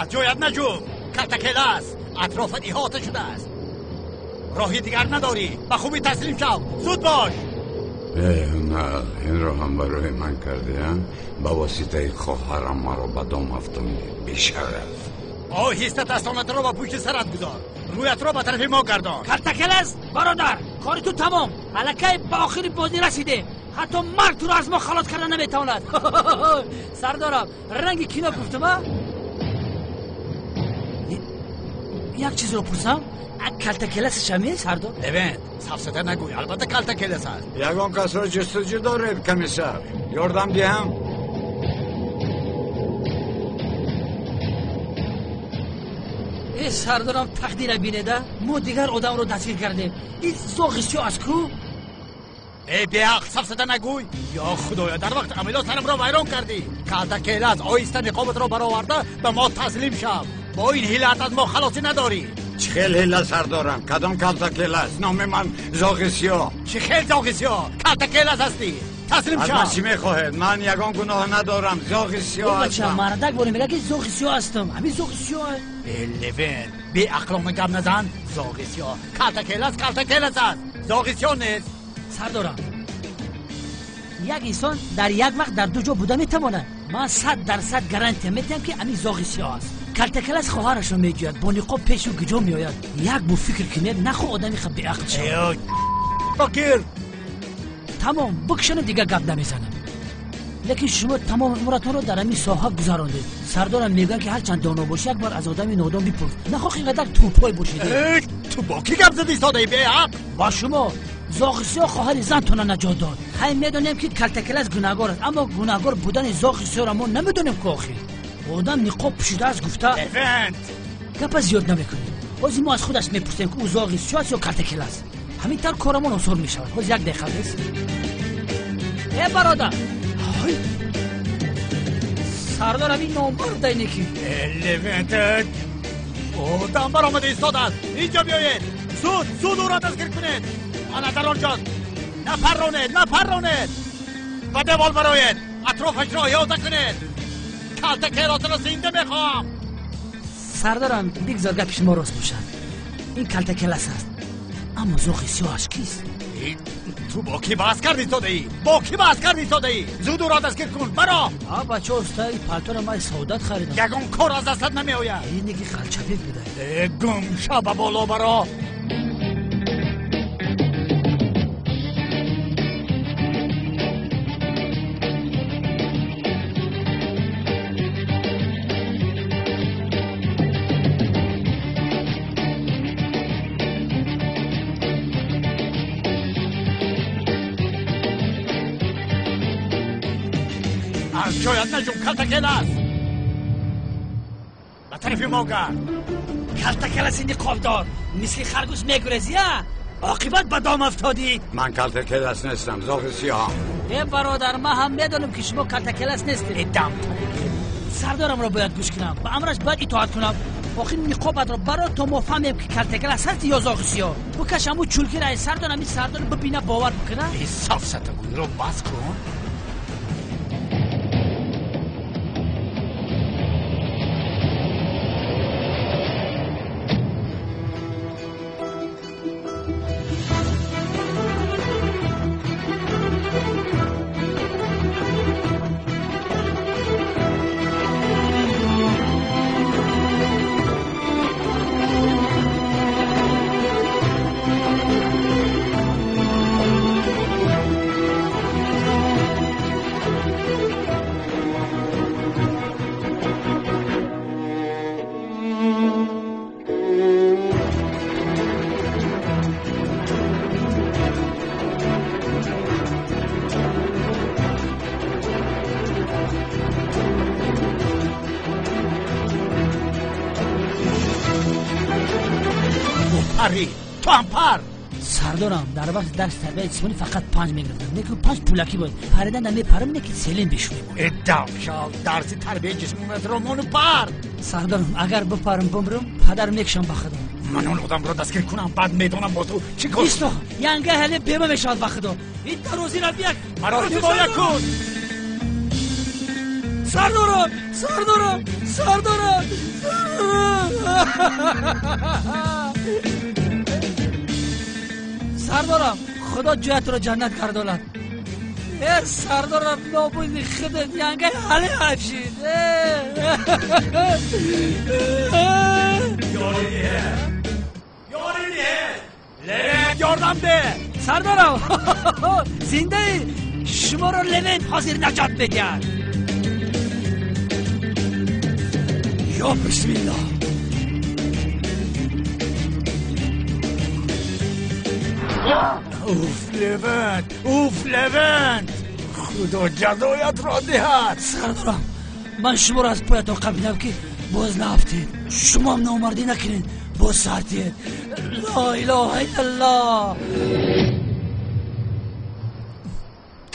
Аз ҷоят наҷум. Калтакелас атрофат иҳота шудааст. Роҳи дигар надорӣ. Ба хубӣ таслим шав. Зуд бош. Не, инро ҳам барои ман кардиам. Ба воситаи хоҳарам маро ба дом афтондӣ. Бешараф. Оҳиста дастонатро ба пушти сарат гузор. Рӯятро ба тарафи мо гардон. Калтакелас, бародар, кори ту тамом. Аллакай ба охири бозӣ расидем. Ҳатто марг туро аз мо халос карда наметавонад. Сардорам, ранги кино гуфтум, а? Як чизро пурсам? Калтакелас шами, сардор? Левент, сафсата нагӯй, албатта калтакелас аст. Ягон касро ҷустуҷӯ доред, комиссар? Ёрдам диҳам? Э, сардорам, тақдира бинеда, мо дигар одамро дастгир кардем. Ин зоғи сиёҳ аст ку? Э, беақл, сафсата нагӯй. Ё худоё, дар вақти амалиёт сарамро вайрон кардӣ. Калтакелас, оҳиста ниқобатро бароварда ба мо таслим шав. Бо ин ҳилат аз мо халосӣ надорӣ. Чӣ хел ҳила, сардорам? Кадом калтакелас? Номи ман зоғи сиёҳ. Чӣ хел зоғи сиёҳ? Калтакелас ҳастӣ. Таслим Аз шав. ман чӣ мехоҳед? Ман ягон гуноҳ надорам. Зоғи сиёҳ Бача, ҳастам. мардак боре мегӯяд ки зоғи сиёҳ ҳастам. Ҳамин зоғи сиёҳ. Э, Левент, беақлона гап назан. Зоғи сиёҳ. Калтакелас калтакелас аст. Зоғи сиёҳ нест. Сардорам, як инсон дар як вақт дар ду ҷо буда метавонад. Ман 100% гарантия метиҳам, ки ҳамин зоғи сиёҳ аст. Калтакелас хоҳарашро меҷӯяд, бо ниқоб пешу гиҷо меояд. Як бу фикр кунед, нахо одами ха беақл шавад. Э, бокир. Тамом, бикшану дигар гап намезанам. Лекин шумо тамоми умратонро дар ҳамин соҳа гузарондед. Сардорам, мегӯянд, ки ҳарчанд доно бошӣ, як бор аз одами нодон бипурс. Нахоҳ инқадар тупой бошед. Э, ту бо кӣ гап задӣ истодаӣ, беақл? Ба шумо. Зоғи сиёҳ хоҳари зантона наҷот дод. Хай, медонем, ки калтакелас гунаҳгор аст, аммо гунаҳгор будани зоғи сиёҳро мо намедонем ку. Охир одам ниқоб пӯшидааст гуфта. Левент! Гапа зиёд намекунем. Ҳозир мо аз худаш мепурсем, ки ӯ зоғи сиёҳ аст ё калтакелас. Ҳамин тавр корамон осон мешавад. Ҳозир як дақиқа бес. Э, бародар, сардор, ҳамин номбар дайне ки. Э, Левент, одам баромада истодааст. Инҷо биёед. Зуд, зуд ӯро дастгир кунед. Ана дар он ҷост. Напарронед, напарронед. Ба девол бароед. Атрофашро иҳота кунед. Калтакеласро зинда мехоҳам. Сардорам, бигзор гапи шумо рост бошад. Ин калтакелас аст, аммо зоғи сиёҳаш кист? Ту бо кӣ баҳс карди истодаӣ? Бо кӣ баҳс карди истодаӣ? Зуд ӯро дастгир кун. Баро. А, бача, уста, и палтора ман Саодат харидам. Ягон кор аз дастат намеояд. Ине ки қалчабек буда. Э, гум ша, ба боло баро. Аз ҷоят наҷум, калтакелас. Ба тарафи мо гард. Калтакеласи ниқобдор, мисли харгӯш мегурезӣ, а оқибат ба дом афтодӣ. Ман калтакелас нестам, зоғи сиёҳам. Э, бародар, ман ҳам медонам, ки шумо калтакелас нестед. Э, дам. Сардорамро бояд гӯш кунам, ба амраш бояд итоат кунам. Охир ниқобатро баро, то мо фаҳмем, ки калтакелас ҳасти ё зоғи сиёҳ. Бикаш ҳамун чулкира, ай сардорам, ин сардор бибина, бовар бикуна. Э, сафсатагӯйро бас кун. Пари, ту ҳам пар. Сардорам, дар вақти дарси тарбияи ҷисмонӣ фақат панҷ мегирифтам. Лекин панҷ пулакӣ буд. Парида намепарам, не ки селин бешунем. Э, дам шав, дарси тарбияи ҷисмониятро мону пар. Сардорам, агар бипарам, бимрам, падар мекушам ба худо. Ман он одамро дастгир кунам, баъд медонам бо ту чӣ кор. Исто, янга ҳале бема мешавад ба худо. Ин дарозира бияк. Маро ҳимоя кун. Сардорам, сардорам, сардорам, Сардорам, Худо ҷоятро ҷаннат гардонад. Э, сардорам, нобуди худат янгай ҳали ҳайф шид. Ёри диҳед, ёри диҳед, Левент, ёрдам деҳ. Сардорам, зиндаи шуморо Левент ҳозир наҷот медиҳад. Ё бисмиллоҳ. Уф, Левент, уф, Левент, Худо ҷазоятро диҳад. Сардорам, ман шуморо аз поятон қапидам, ки боз наафтед. Шумоам номардӣ накунед, боз сар диҳед. Ло илоҳа иллаллоҳ.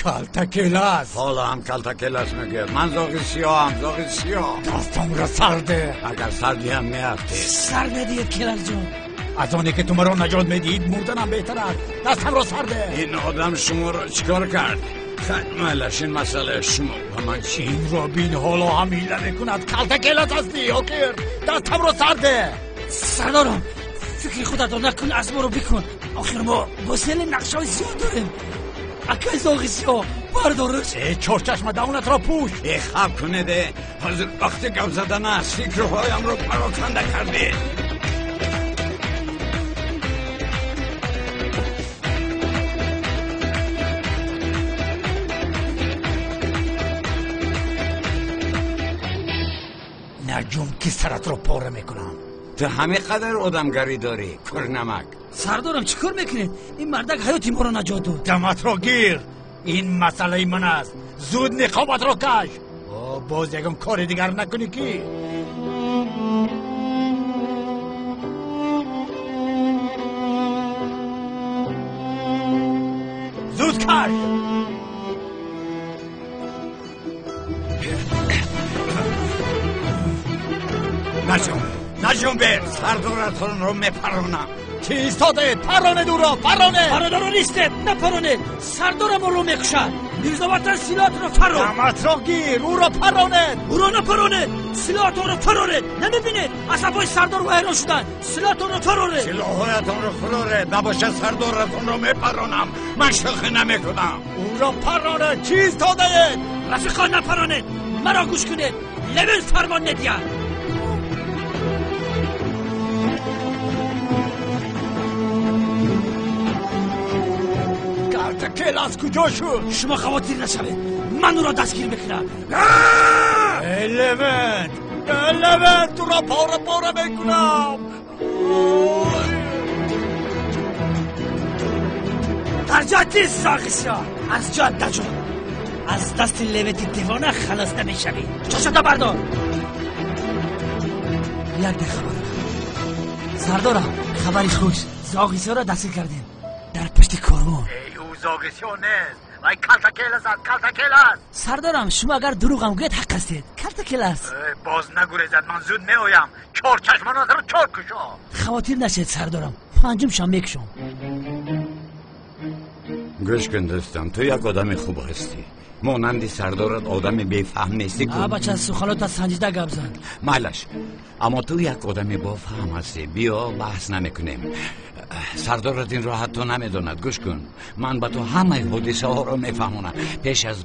Калтакелас. Ҳоло ҳам калтакелас мегӯяд. Ман зоғи сиёҳам, зоғи сиёҳ. Дастамро сар деҳ. Агар сар диҳам, меафтед. Сар надиҳед, Келасҷон. Аз оне ки ту маро наҷот медиҳид, мурданам беҳтар аст. Дастамро сар деҳ. Ин одам шуморо чикор кард? Хайр, майлаш, ин масъалаи шумо ба ман чӣ? Инро бин, ҳоло ҳам ҳила мекунад. Калтакелас ҳастӣ, охир. Дастамро сар деҳ. Сардорам, фикри худатро накун, аз моро бикун. Охир мо бо сели нақшаҳои зиёд дорем. Акай зоғи сиёҳ, бардориш. Э, чорчашма, даҳонатро пӯш. Э, хаб кунед, э, ҳозир вақти гап задан аст. Фикрҳоямро пароканда кардед. Наҷум, ки саратро пора мекунам. Ту ҳамин қадар одамгарӣ дорӣ, курнамак. Сардорам, чӣ кор мекунед? Ин мардак ҳаёти моро наҷот дод. Даматро гир, ин масъалаи ман аст. Зуд ниқобатро каш. Боз ягон кори дигар накунӣ ки. Зуд каш. Наҷум, наҷумбе, сардоратонро мепаронам. Чӣ истодаед? Паронед ӯро, паронед. Бародаро, нистед, напаронед. Сардорам ӯро мекушад. Мирзоватан, силоҳатонро фарон. Даматро гир, ӯро паронед. Ӯро напаронед, силоҳатонро фароред. Намебинед, асабҳои сардор вайрон шуданд. Силоҳатонро фароред. Силоҳҳоятонро фуроред, набошад сардоратонро мепаронам. Ман шӯхӣ намекунам. Ӯро паронед, чӣ истодаед? Рафиқон, напаронед, маро гӯш кунед. Левен фармон медиҳад. Калтакелас куҷо шуд? Шумо хавотир нашавед, ман ӯро дастгир мекунам. Э, Левент, э, Левент, туро пора пора мекунам. Дар ҷоят тез, зоғи сиёҳ, аз ҷоят наҷон. Аз дасти Левенти девона халос намешавӣ. Чошата бардор. Як дақиқа, бародар. Сардорам, хабари хуш, зоғи сиёҳро дастгир кардем дар пушти корвон. Эй, ӯ зоғи сиёҳ нест, вай калтакелас аст, калтакелас. Сардорам, шумо агар дурӯғам гӯед, ҳақ ҳастед. Калтакелас. Э, боз нагурезад, ман зуд меоям. Чор чашмонатро чор кушо. Хавотир нашед, сардорам, панҷумшам мекушом. Гӯш кун, дӯстам, ту як одами хуб ҳастӣ. Монанди сардорат одами бефаҳм нестӣ ку. А, бача, суханота санҷида гап зан. Майлаш, аммо ту як одами бофаҳм ҳастӣ. Биё, баҳс намекунем. Сардорат инро ҳатто намедонад. Гӯш кун, ман ба ту ҳамаи ҳодисаҳоро мефаҳмонам. Пеш аз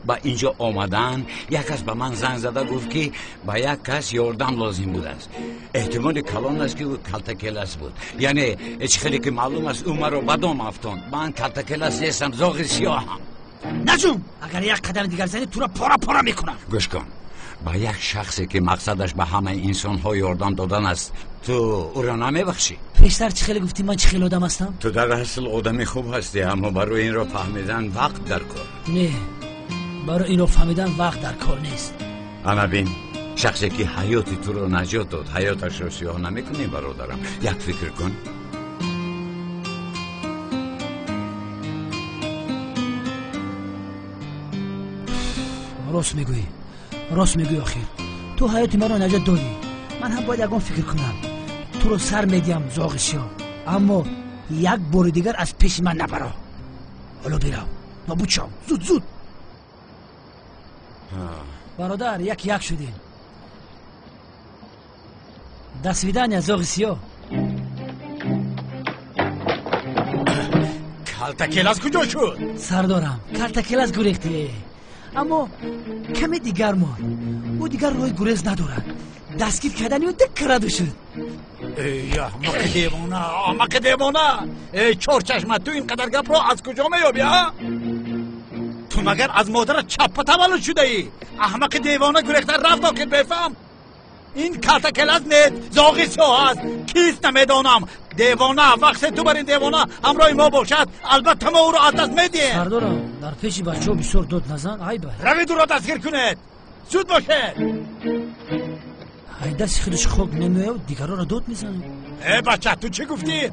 ба инҷо омадан як кас ба ман занг зада гуфт, ки ба як кас ёрдам лозим будааст. Эҳтимоли калон аст, ки ӯ калтакелас буд. Яъне чӣ хеле ки маълум аст, ӯ маро ба дом афтонд. Ман калтакелас нестам, зоғи сиёҳам. Наҷум, агар як қадами дигар занӣ, туро пора пора мекунам. Гӯш кун, ба як шахсе ки мақсадаш ба ҳамаи инсонҳо ёрдам додан аст, ту ӯро намебахшӣ? Пештар чӣ хеле гуфтӣ, ман чӣ хеле одам ҳастам? Ту дар асл одами хуб ҳастӣ, аммо барои инро фаҳмидан вақт дар кор. Не, барои инро фаҳмидан вақт дар кор нест. Ана бин, шахсе ки ҳаёти туро наҷот дод, ҳаёташро сиёҳ намекунӣ, бародарам. Як фикр кун. Рост мегӯӣ, рост мегӯӣ. Охир ту ҳаёти маро наҷот додӣ, ман ҳам бояд ягон фикр кунам. Туро сар медиҳам, зоғи сиёҳ, аммо як бори дигар аз пеши ман набаро. Ҳоло бирав, нобуд шав, зуд, зуд. Бародар, як як шудем. До свидания, зоғи сиёҳ. Калтакелас куҷо шуд? Сардорам, калтакелас гурехте, аммо каме дигар монд. Ӯ дигар роҳи гурез надорад. Дастгир кардани ӯ диккараду шуд. Эй, аҳмақи девона, аҳмақи девона! Эй, чорчашма, ту ин қадар гапро аз куҷо меёбӣ, а? Ту магар аз модарат чаппа таваллуд шудаӣ? Аҳмақи девона гурехта рафт, охир бефаҳм. Ин калтакелас нест, зоғи сиёҳ аст. Кист намедонам. Девона, вақте ту бар ин девона ҳамроҳи мо бошад, албатта мо ӯро аз даст медиҳем. Сардорам, дар пеши бачаҳо бисёр дод назан, айб аст. Равед, ӯро дастгир кунед. Зуд бошед. Ай, дасти худаш хок намеояд, дигаронро дод мезанад. Э, бача, ту чӣ гуфтӣ?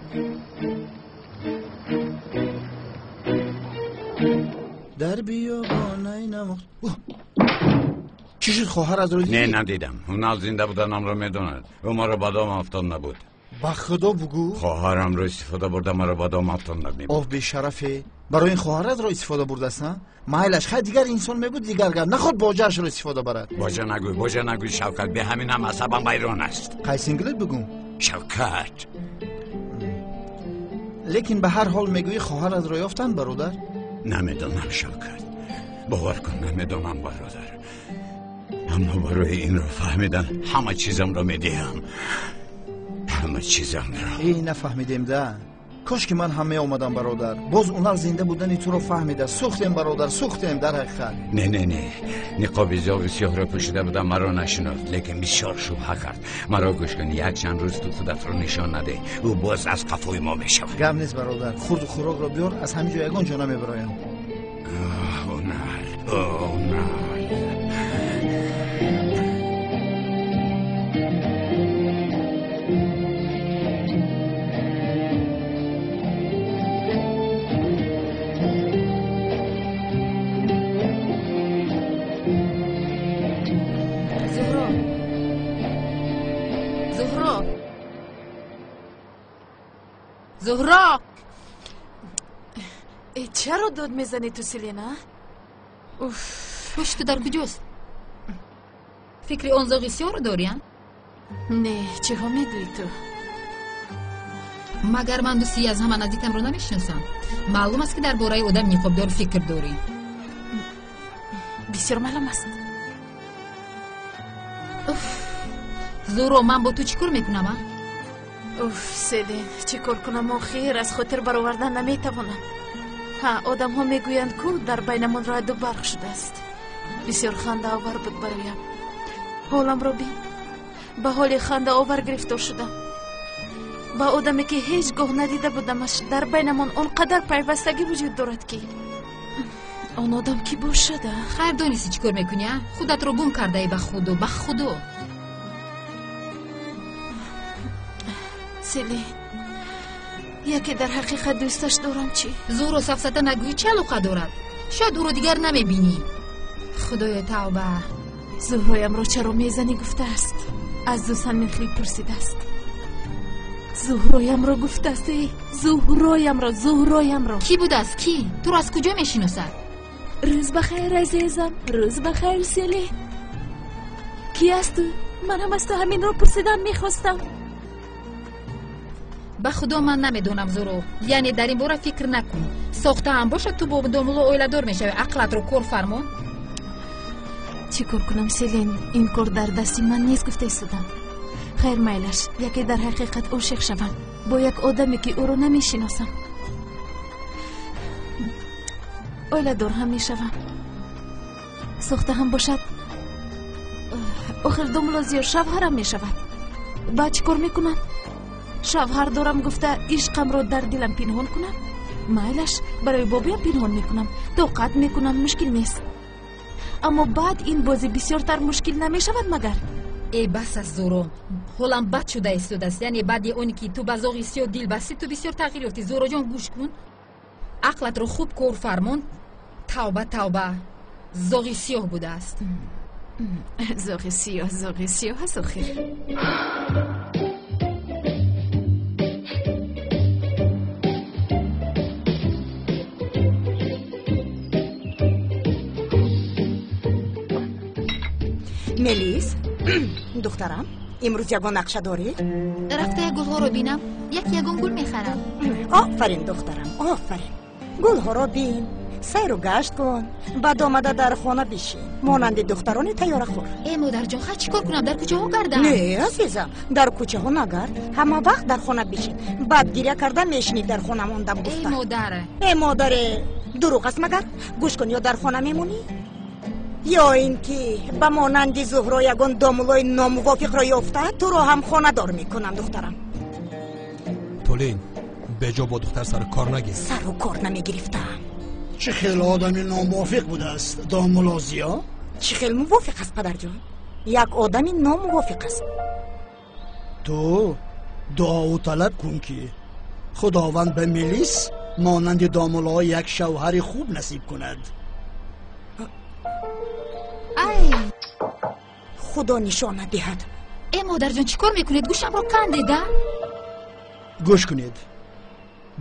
Дар биёбонаи намохт. Чӣ шуд, хоҳар аз рӯ дидӣ? Не, надидам. Ҳунал зинда буданамро медонад. Ӯ маро ба дом афтон набуд. Ба худо бугӯ. Хоҳарамро истифода бурда, маро ба дом афтон набуд. Оф, бешарафе, барои ин хоҳаратро истифода бурдааст, а? Майлаш, хай, дигар инсон мебуд, дигар гап. Наход боҷаашро истифода барад. Боҷа нагӯй, боҷа нагӯй, Шавкат, бе ҳамин ҳам асабам вайрон аст. Қайсингилит бугӯ? Шавкат. Лекин ба ҳар ҳол мегӯӣ хоҳаратро ёфтанд, бародар? Намедонам, Шавкат, бовар кун, намедонам, бародар. Аммо барои инро фаҳмидан ҳама чизамро медиҳам, ҳама чизамро. Эй, нафаҳмидем да. Кош ки ман ҳам меомадам, бародар. Боз унар зинда будани туро фаҳмида. Сӯхтем, бародар, сӯхтем дар ҳақиқат. Не, не, не, ниқоби зоғи сиёҳро пӯшида будам, маро нашинохт, лекин бисёр шубҳа кард. Маро гӯш кун, як чанд рӯз ту худатро нишон надеҳ, ӯ боз аз қафои мо мешавад. Гап нест, бародар, хурду хӯрокро биёр, аз ҳамин ҷо ягон ҷо намебароям. Ҳунар, ҳунар. Зуҳро, чаро дод мезанӣ ту, Селена? Уф, ҳуши ту дар куҷост? Фикри он зоғи сиёҳро дорӣ, а? Не, чиҳо мегӯӣ ту? Магар ман дӯстии аз ҳама наздикамро намешиносам? Маълум аст, ки дар бораи одам ниқобдор фикр дорӣ. Бисёр маълум аст. Уф, Зуҳро, ман бо ту чӣ кор мекунам, а? Уф, Селин, чӣ кор кунам охир, аз хотир баровардан наметавонам. Ҳа, одамҳо мегӯянд, ку дар байнамон раъду барқ шудааст. Бисёр хандаовар буд бароям. Ҳоламро бин, ба ҳоли хандаовар гирифтор шудам. Ба одаме, ки ҳеҷ гоҳ надида будамаш, дар байнамон он қадар пайвастагӣ вуҷуд дорад, ки он одам кӣ бошад, а? Хайр, донисти чӣ кор мекунӣ, а? Худатро гум кардаӣ, ба худо, ба худо. Селин, яке дар ҳақиқат дӯсташ дорам, чӣ? Зуҳро, сафсата нагӯӣ, чӣ алоқа дорад? Шояд ӯро дигар намебинӣ. Худоё, тавба. Зуҳроямро чаро мезанӣ гуфтааст. Аз дӯстам хел пурсидааст. Зуҳроямро гуфтааст, эй, Зуҳроямро, Зуҳроямро. Кӣ будааст, кӣ? Туро аз куҷо мешиносад? Рӯз бахайр, азизам, рӯз бахайр, Селин. Кӣ аст ту? Манам аз ту ҳаминро пурсидан мехостам. Ба худо, ман намедонам, Зуҳро. Яъне дар ин бора фикр накун. Сохтаам бошад, ту бо домулло оиладор мешавӣ. Ақлатро кор фармон. Чӣ кор кунам, Селин? Ин кор дар дасти ман нест, гуфта истодам. Хайр, майлаш, яке дар ҳақиқат ошиқ шавам бо як одаме, ки ӯро намешиносам. Оиладор ҳам мешавам. Сохта ҳам бошад, охир домулло зиёд шавҳарам мешавад. Баъд чӣ кор мекунам? Шавҳар дорам гуфта ишқамро дар дилам пинҳон кунам? Майлаш, барои бобиям пинҳон мекунам, тоқат мекунам, мушкил нест. Аммо баъд ин бозӣ бисёртар мушкил намешавад магар? Э, бас аст, Зуҳро, ҳолам бад шуда истодааст. Яъне баъди оне ки ту ба зоғи сиёҳ дил бастӣ, ту бисёр тағйир ёфтӣ. Зуҳроҷон, гӯш кун, ақлатро хуб кор фармон. Тавба, тавба, зоғи сиёҳ будааст. Зоғи сиёҳ, зоғи сиёҳ аст охир. Мелис, духтарам, Имрӯз ягон нақша дорӣ? Рафта як гулҳоро бинам, як ягон гул мехарам. Офарин духтарам, офарин. Гулҳоро бин, сайру гашт кун, баъд омада дар хона бишин, монанди духтарони тайёрахӯр. Э модарҷон, хай чӣ кор кунам? Дар кӯчаҳо гардам? Не азизам, дар кӯчаҳо нагард, ҳама вақт дар хона бишин. Баъд гиря карда мешинӣ дар хона мондам гуфта. Э модар. Э модаре, дурӯғ аст магар? Гӯш кун, ё дар хона мемонӣ, ё ин ки ба монанди Зуҳро ягон домулои номувофиқро ёфта туро ҳам хонадор мекунам духтарам. Толин, беҷо бо духтар сару кор нагир. Сару кор намегирифтам. Чӣ хел одами номувофиқ будааст домулло Зиё? Чӣ хел мувофиқ аст падарҷон? Як одами номувофиқ аст. Ту дуову талаб кун ки Худованд ба Мелис монанди домулло як шавҳари хуб насиб кунад. Ай, Худо нишона диҳад. Э модарҷон, чӣ кор мекунед? Гӯшамро кандеда. Гӯш кунед,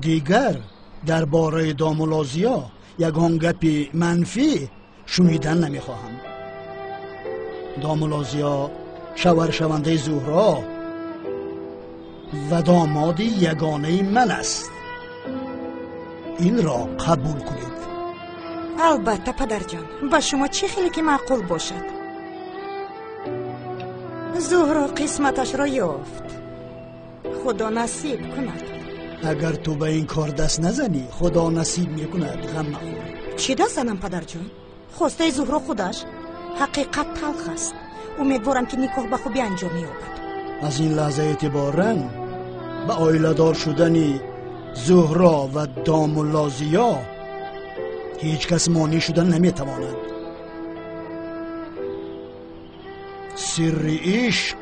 дигар дар бораи домулло Зиё ягон гапи манфӣ шунидан намехоҳам. Домулло Зиё шавҳаршавандаи Зуҳро ва домоди ягонаи ман аст. Инро қабул кунед. Албатта падарҷон, ба шумо чӣ хеле ки маъқул бошад. Зуҳро қисматашро ёфт, Худо насиб кунад. Агар ту ба ин кор даст назанӣ, Худо насиб мекунад, ғам махӯр. Чӣ даст занам падарҷон? Хостаи Зуҳро худаш. Ҳақиқат талх аст. Умедворам ки никоҳ ба хубӣ анҷом меёбад. Аз ин лаҳза эътиборан ба оиладор шудани Зуҳро ва домулло Зиё ҳеҷ кас монеъ шуда наметавонад. Сирри ишқ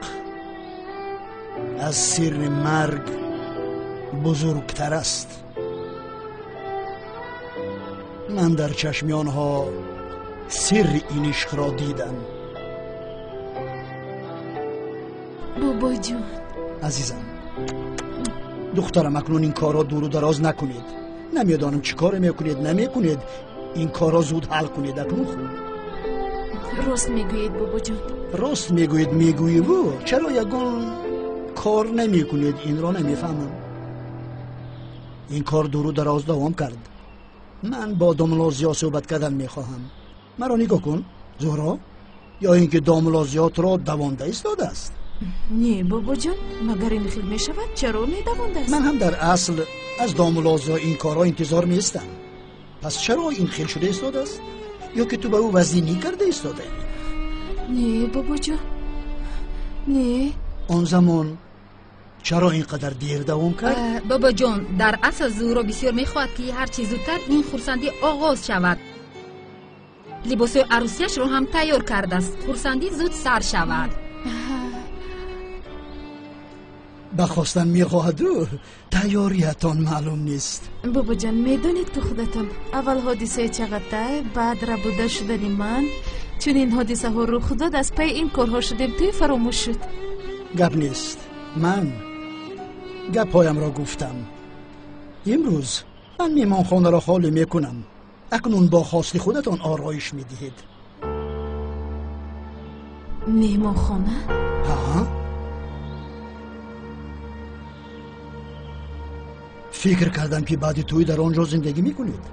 аз сирри марг бузургтар аст. Ман дар чашми онҳо сирри ин ишқро дидам. Бобоҷон. Азизам, духтарам, акнун ин корро дуру дароз накунед. Намедонам чӣ коре мекунед, намекунед. Ин корро зуд ҳал кунед акнун. Хуб рост мегӯед бобоҷон. Рост мегӯед, мегӯеву чаро ягон кор намекунед? Инро намефаҳмам. Ин кор дуру дароз давом кард. Ман бо домулло Зиё суҳбат кардан мехоҳам. Маро нигоҳ кун Зуҳро, ё ин ки домулло Зиё туро давонда истодааст? Не бобоҷон, магар ин хел мешавад? Чаро медавондааст? Ман ҳам дар асл аз домулло Зиё ин корҳо интизор нестам. Пас чаро ин хел шуда истодааст? Ё ки ту ба ӯ вазнинӣ карда истодаӣ? Не бобоҷон, не. Он замон чаро ин қадар дер давом кард? Бобоҷон, дар асл Зуҳро бисёр мехоҳад ки ҳарчи зудтар ин хурсандӣ оғоз шавад. Либосҳои арӯсияшро ҳам тайёр кардааст. Хурсандӣ зуд сар шавад. Ба хостан мехоҳаду тайёриятон маълум нест. Бобоҷон, медонед ки худатон аввал ҳодисаи Чағатай, баъд рабуда шудани ман, чунин ҳодисаҳо рух дод, аз пайи ин корҳо шудем, тӯй фаромӯш шуд. Гап нест, ман гапҳоямро гуфтам. Имрӯз ман меҳмонхонаро холӣ мекунам. Акнун бо хости худатон ороиш медиҳед. Меҳмонхона? Ҳа? Фикр кардам ки баъди тӯй дар он ҷо зиндагӣ мекунед.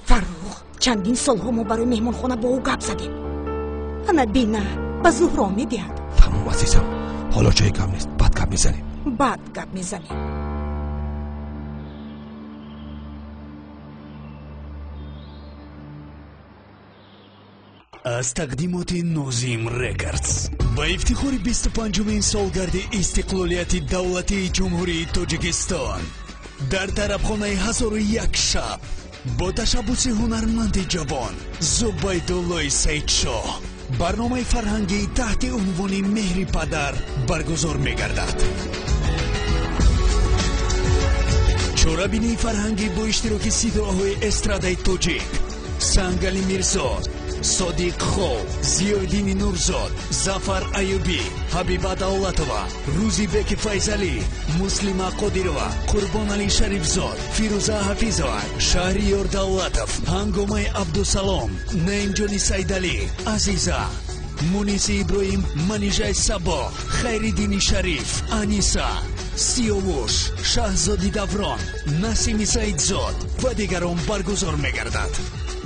Фаррух, чандин солҳо мо барои меҳмонхона бо ӯ гап задем. Ана бина, ба Зуҳро медиҳад. Тамом азизам, ҳоло ҷои гап нест, баъд гап мезанем. Баъд гап мезанем. Аз тақдимоти Нозим Рекордс ба ифтихори 25-умин солгарди истиқлолияти давлатии Ҷумҳурии Тоҷикистон дар тарабхонаи 1001 шаб бо ташаббуси ҳунарманди ҷавон Зубайдуллои Саидшоҳ барномаи фарҳангии таҳти унвони Меҳри падар баргузор мегардад. Чорабинии фарҳангӣ бо иштироки ситораҳои эстрадаи тоҷик Сангали Мирзо, Содиқ Хол, Зиёиддини Нурзод, Зафар Аюбӣ, Ҳабиба Давлатова, Рӯзибеки Файзалӣ, Муслима Қодирова, Қурбонали Шарифзод, Фирӯза Ҳафизова, Шаҳриёр Давлатов, Ҳангомаи Абдусалом, Наимҷони Сайдалӣ, Азиза. Муниси Иброҳим, Манижаи Сабо, Хайриддини Шариф, Аниса, Сиёвуш, Шаҳзоди Даврон, Насими Саидзод ва дигарон баргузор мегардад.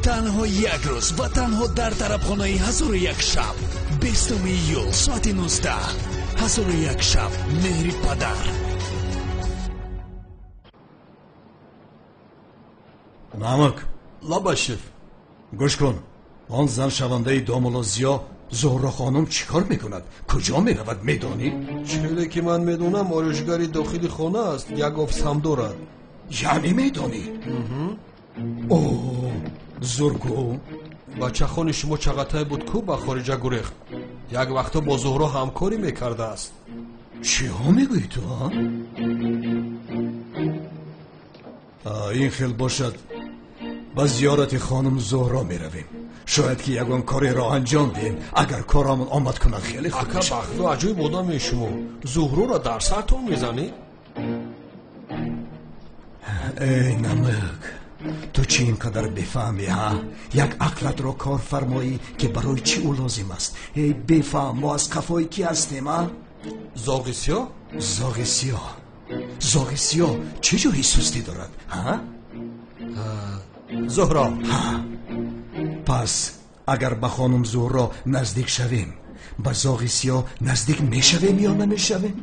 Танҳо як рӯз ва танҳо дар тарабхонаи 1001 шаб, 20 июл, соати 19. 1001 шаб, меҳри падар. Намак. Лабашев. Гӯш кун, он зан шавандаи домулло Зиё Зуҳро хонум чӣ кор мекунад? Куҷо меравад, медонӣ? Чизе ки ман медонам, ороишгари дохили хона аст, як офис ҳам дорад. Яъне медонӣ? О, зургу. Бачахони шумо чағатай буд ку ба хориҷа гурехт. Як вақто бо Зуҳро ҳамкорӣ мекардааст. Чиҳо мегӯӣ ту, а? Ин хел бошад, ба зиёрати хонум Зуҳро меравем. Шояд ки ягон кореро анҷом диҳем. Агар корамон омад кунад, хеле хуб Ака, бахту аҷоиб одаме шумо. Зуҳроро дар сартон мезанед? Эй Намак, ту чӣ ин қадар бефаҳмӣ, ҳа? Як ақлатро кор фармоӣ, ки барои чӣ ӯ лозим аст. Эй бефаҳм, мо аз қафои кӣ ҳастем, а? Зоғи сиёҳ? Зоғи сиёҳ. Зоғи сиёҳ чӣ ҷои сустӣ дорад, ҳа? Зуҳро. Ҳа. Пас агар ба хонум Зуҳро наздик шавем, ба зоғи сиёҳ наздик мешавем ё намешавем?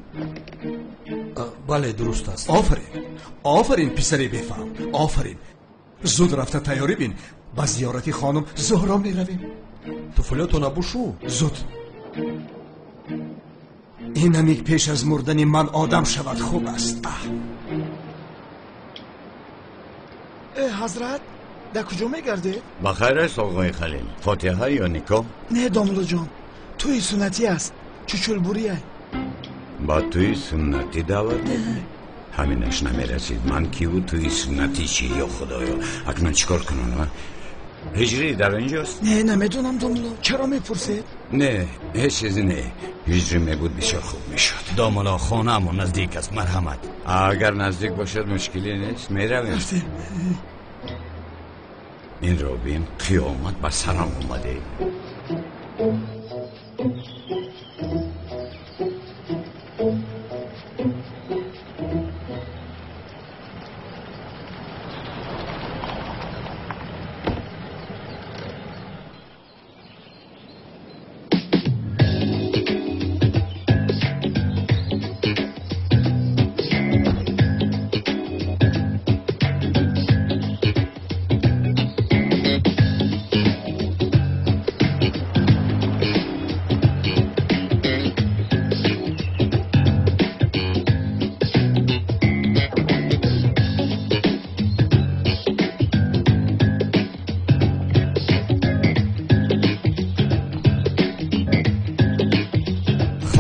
Бале, дуруст аст. Офарин, офарин, писари бефаҳм, офарин. Зуд рафта тайёрӣ бин, ба зиёрати хонум Зуҳро меравем. Туфлиётона бушу. Зуд. Инамик пеш аз мурдани ман одам шавад хуб аст. Э, ҳазрат, дар куҷо мегардед? Ба хайр аст, оғои Халил. Фотиҳа ё никоҳ? Не, домуллоҷон, тӯи суннатӣ аст, чучулбурия. Ба тӯи суннатӣ даъват мекунӣ? Ҳаминаш намерасид. Ман киву тӯи суннатӣ чӣ, ё худоё? Акнун чӣ кор кунам? Ҳиҷрӣ дар инҷост? Не, намедонам, домулло. Чаро мепурсед? Не, ҳеҷ чизе не. Ҳиҷрӣ мебуд, бисёр хуб мешуд. Домулло, хонаамон наздик аст, марҳамат. Агар наздик бошад, мушкиле нест, меравем. Инро бин, қиёмат ба сарам омаде.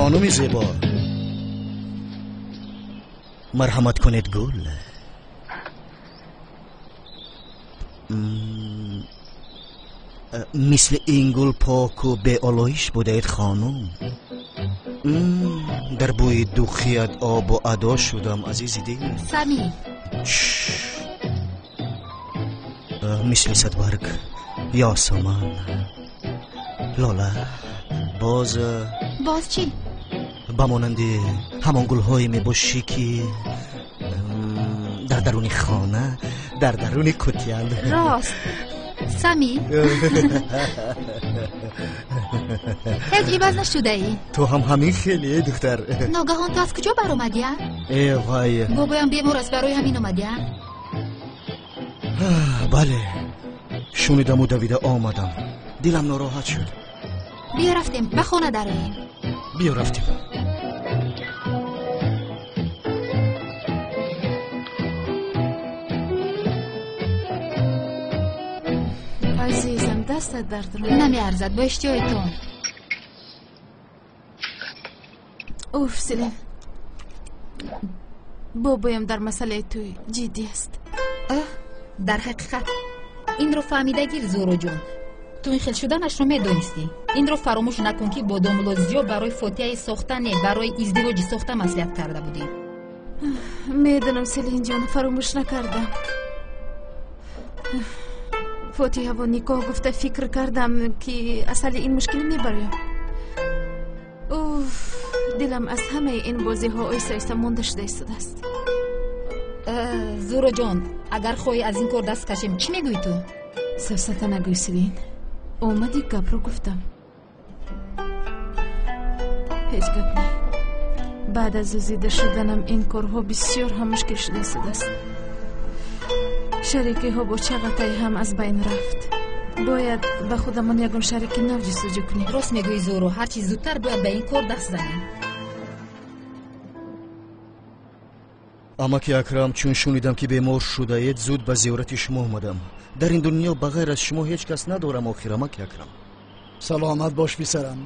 خانم زیبا، مرحمت کنید گل. مثل این گل پاک و به آلایش بودید خانم. در بوی دوخیت آب و ادا شدم عزیزی دل. سمی. مثل صدبرگ یاسمن لاله. باز باز چی؟ ба монанди ҳамон гулҳое мебошӣ, ки дар даруни хона, дар даруни кутиянд. Рост, Сами, ҳеҷ иваз нашудаӣ. Ту ҳам ҳамин хеле, духтар. Ногаҳон ту аз куҷо баромадӣ, а? Э вай, бобоям бемор аст, барои ҳамин омадӣ, а? Бале, шунидаму давида омадам. Дилам нороҳат шуд. Биё рафтем, ба хона дароем. Биё рафтем. Азизам, дастат дард намеарзад, бо иштиҳоятон. Уф, Селин, бобоям дар масъалаи тӯй ҷиддӣ аст. Оҳ, дар ҳақиқат инро фаҳмида гир, Зуҳроҷон. Ту ин хел шуданашро медонистӣ. Инро фаромӯш накун, ки бо домулло Зиё барои фотиҳаи сохта не, барои издивоҷи сохта маслиҳат карда будӣ. Медонам, Селинҷон, фаромӯш накардам. Фотиҳаву никоҳ гуфта фикр кардам, ки аз ҳалли ин мушкилӣ мебароям. Дилам аз ҳамаи ин бозиҳо оҳиста оҳиста монда шуда истодааст. Зуҳроҷон, агар хоҳӣ аз ин кор даст кашем, чӣ мегӯӣ ту? Сафсата нагӯй, Селин. Омади гапро гуфтам. Ҳеҷ гап не. Баъд аз зузида шуданам ин корҳо бисёр ҳам мушкил шуда истодааст. Шарикиҳо бо Чағатай ҳам аз байн рафт. Бояд ба худамон ягон шарики нав ҷустуҷӯ кунем. Рост мегӯӣ, Зуҳро, ҳарчи зудтар бояд ба ин кор даст занем. Амаки Акрам, чун шунидам ки бемор шудаед, зуд ба зиёрати шумо омадам. Дар ин дунё ба ғайр аз шумо ҳеҷ кас надорам охир, амаки Акрам. Саломат бош, писарам,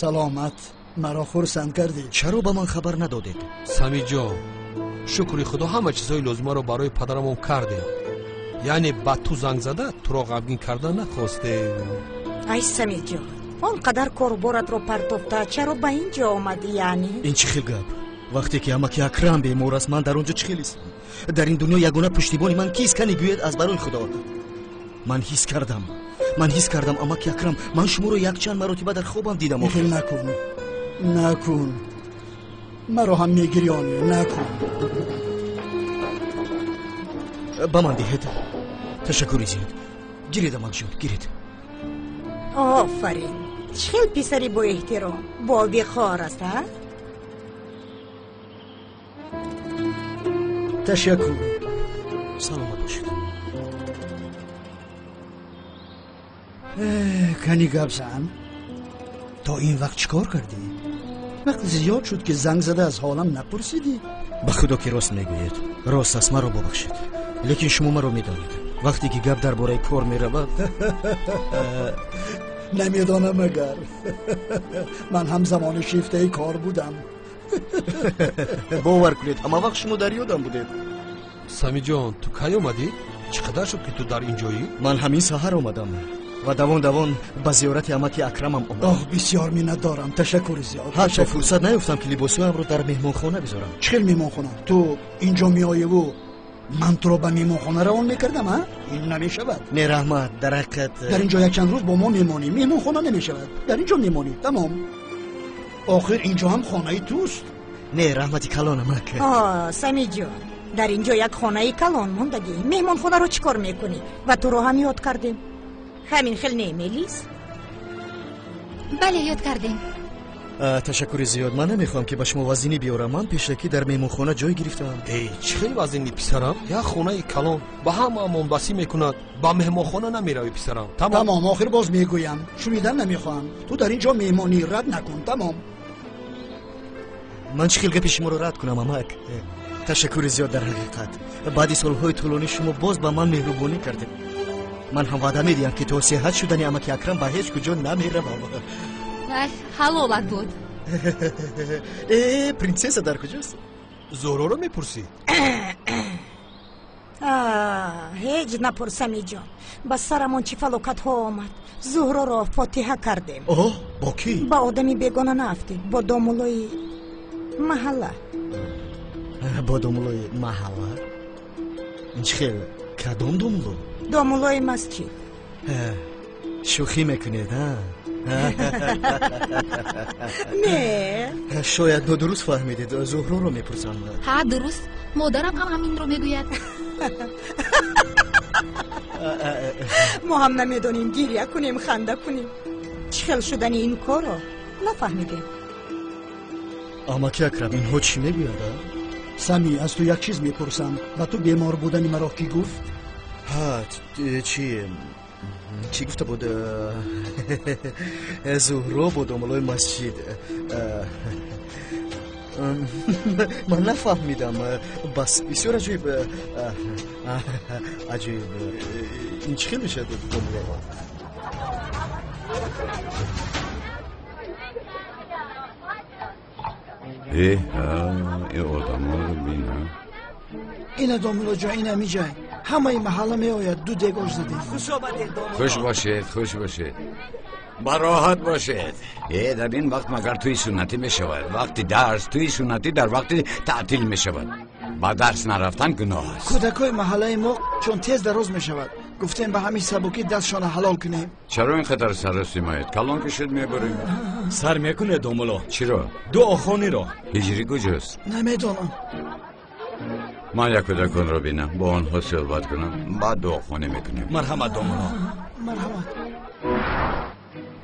саломат. Маро хурсанд кардӣ. Чаро ба ман хабар надодед? Самиҷон, шукри худо ҳама чизҳои лозимаро барои падарамон кардем. Яъне ба ту занг зада туро ғамгин карда нахостем. Ай Самиҷон, он қадар коруборатро партофта чаро ба ин ҷо омадӣ? Яъне ин чӣ хел гап? Вақте ки амаки Акрам бемор аст, ман дар он ҷо чӣ хел истам? Дар ин дунё ягона пуштибони ман кист? Кани гӯед аз барои худо. Ман ҳис кардам, ман ҳис кардам, амаки Акрам, ман шуморо якчанд маротиба дар хобам дидам. Охир накун, накун, маро ҳам мегирёнӣ, накун. Ба ман диҳед. Ташаккури зиёд. Гиред, амакҷон, гиред. Офарин, чӣ хел писари боэҳтиром, бовиқор аст, а? Ташаккур. Саломат бошед. Кани гап зан, то ин вақт чӣ кор кардӣ? Вақт зиёд шуд ки занг зада аз ҳолам напурсидӣ. Ба худо ки рост мегӯед. Рост аст, маро бубахшед. Лекин шумо маро медонед. Вақте ки гап дар бораи кор меравад, намедонам агар. Ман ҳам замони шифтаи кор будам. Бовар кунед, ҳама вақт шумо дар ёдам будед. Самиҷон, ту кай омадӣ? Чӣ қадар шуд ки ту дар ин ҷоӣ? Ман ҳамин саҳар омадам ва давон давон ба зиёрати амаки Акрамам омадам. Оҳ, бисёр миннатдорам, ташаккури зиёд. Ҳатто фурсат наёфтам ки либосҳоямро дар меҳмонхона бизорам. Чӣ хел меҳмонхона? Ту инҷо меоеву ман туро ба меҳмонхона равон мекардам, а? Ин намешавад. Не, раҳмат, дар ҳақиқат дар инҷо якчанд рӯз бо мо мемонӣ. Меҳмонхона намешавад, дар инҷо мемонӣ, тамом. Охир инҷо ҳам хонаи туст. Не, раҳмати калон, амак. Самиҷон, дар инҷо як хонаи калон мондагӣ. Меҳмонхонаро чӣ кор мекунӣ? Ва туро ҳам ёд кардем. Ҳамин хел не, Мелис? Бале, ёд кардем. Ташаккури зиёд. Ман намехоҳам ки ба шумо вазнинӣ биёрам. Ман пешакӣ дар меҳмонхона ҷой гирифтаам. Эй, чӣ хел вазнинӣ, писарам? Як хонаи калон ба ҳамаамон басӣ мекунад. Ба меҳмонхона намеравӣ, писарам. Тамом, охир боз мегӯям, шунидан намехоҳам. Ту дар ин ҷо меҳмонӣ, рад накун, тамом. Ман чӣ хел гапи шуморо рад кунам, амак? Ташаккури зиёд дар ҳақиқат. Баъди солҳои тӯлонӣ шумо боз ба ман меҳрубонӣ кардед. Ман ҳам ваъда медиҳам ки то сеҳат шудани амаки Акрам ба ҳеҷ куҷо намеравам. Ҳалолат буд. Э, принсесса дар куҷост? Зуҳроро мепурсӣ? Ҳеҷ напурс, Самиҷон. Ба сарамон чӣ фалокатҳо омад. Зуҳроро фотиҳа кардем. Оҳ, бо кӣ? Ба одами бегона наафтед, бо домулои маҳалла. Бо домулои маҳалла? Ин чӣ хел? Кадом домуло? Домулои масҷид. Шӯхӣ мекунед, а? Не, шояд нодуруст фаҳмидед. Зуҳроро мепурсам. Ҳа, дуруст, модарам ҳам ҳаминро мегӯяд. Мо ҳам намедонем гиря кунем, ханда кунем. Чӣ хел шудани ин корро нафаҳмидем. Амаки Акрам, инҳо чӣ мегӯянд? Сами, аз ту як чиз мепурсам. Ба ту бемор будани маро кӣ гуфт? Ҳа, чӣ чӣ гуфта буд? Зуҳро бо домулои масҷид. Ман нафаҳмидам. Бас бисёр аҷоиб, аҷоиб. Ин чӣ хел мешавад, домуло? Э, ин одаморо бин. Ина домулоҷон, ина миҷай. Ҳамаи маҳалла меояд, ду дег ош задем. Хуш омадед, домуло. Хуш бошед, хуш бошед, бароҳат бошед. Э, дар ин вақт магар тӯи суннатӣ мешавад? Вақти дарс тӯи суннатӣ дар вақти таътил мешавад. Ба дарс нарафтан гуноҳ аст. Кӯдакҳои маҳаллаи мо чун тез дароз мешавад, Гуфтем ба ҳамин сабукӣ дастшона ҳалол кунем. Чаро ин қадар саросимаед? Калон ки шуд мебурем. Сар мекунед, домулло? Чиро? Дуохониро. Ҳиҷрӣ куҷост? Намедонам. Ман як кӯдаконро бинам, бо онҳо суҳбат кунам, баъд дуохонӣ мекунем. Марҳамат, домулло. Марҳамат.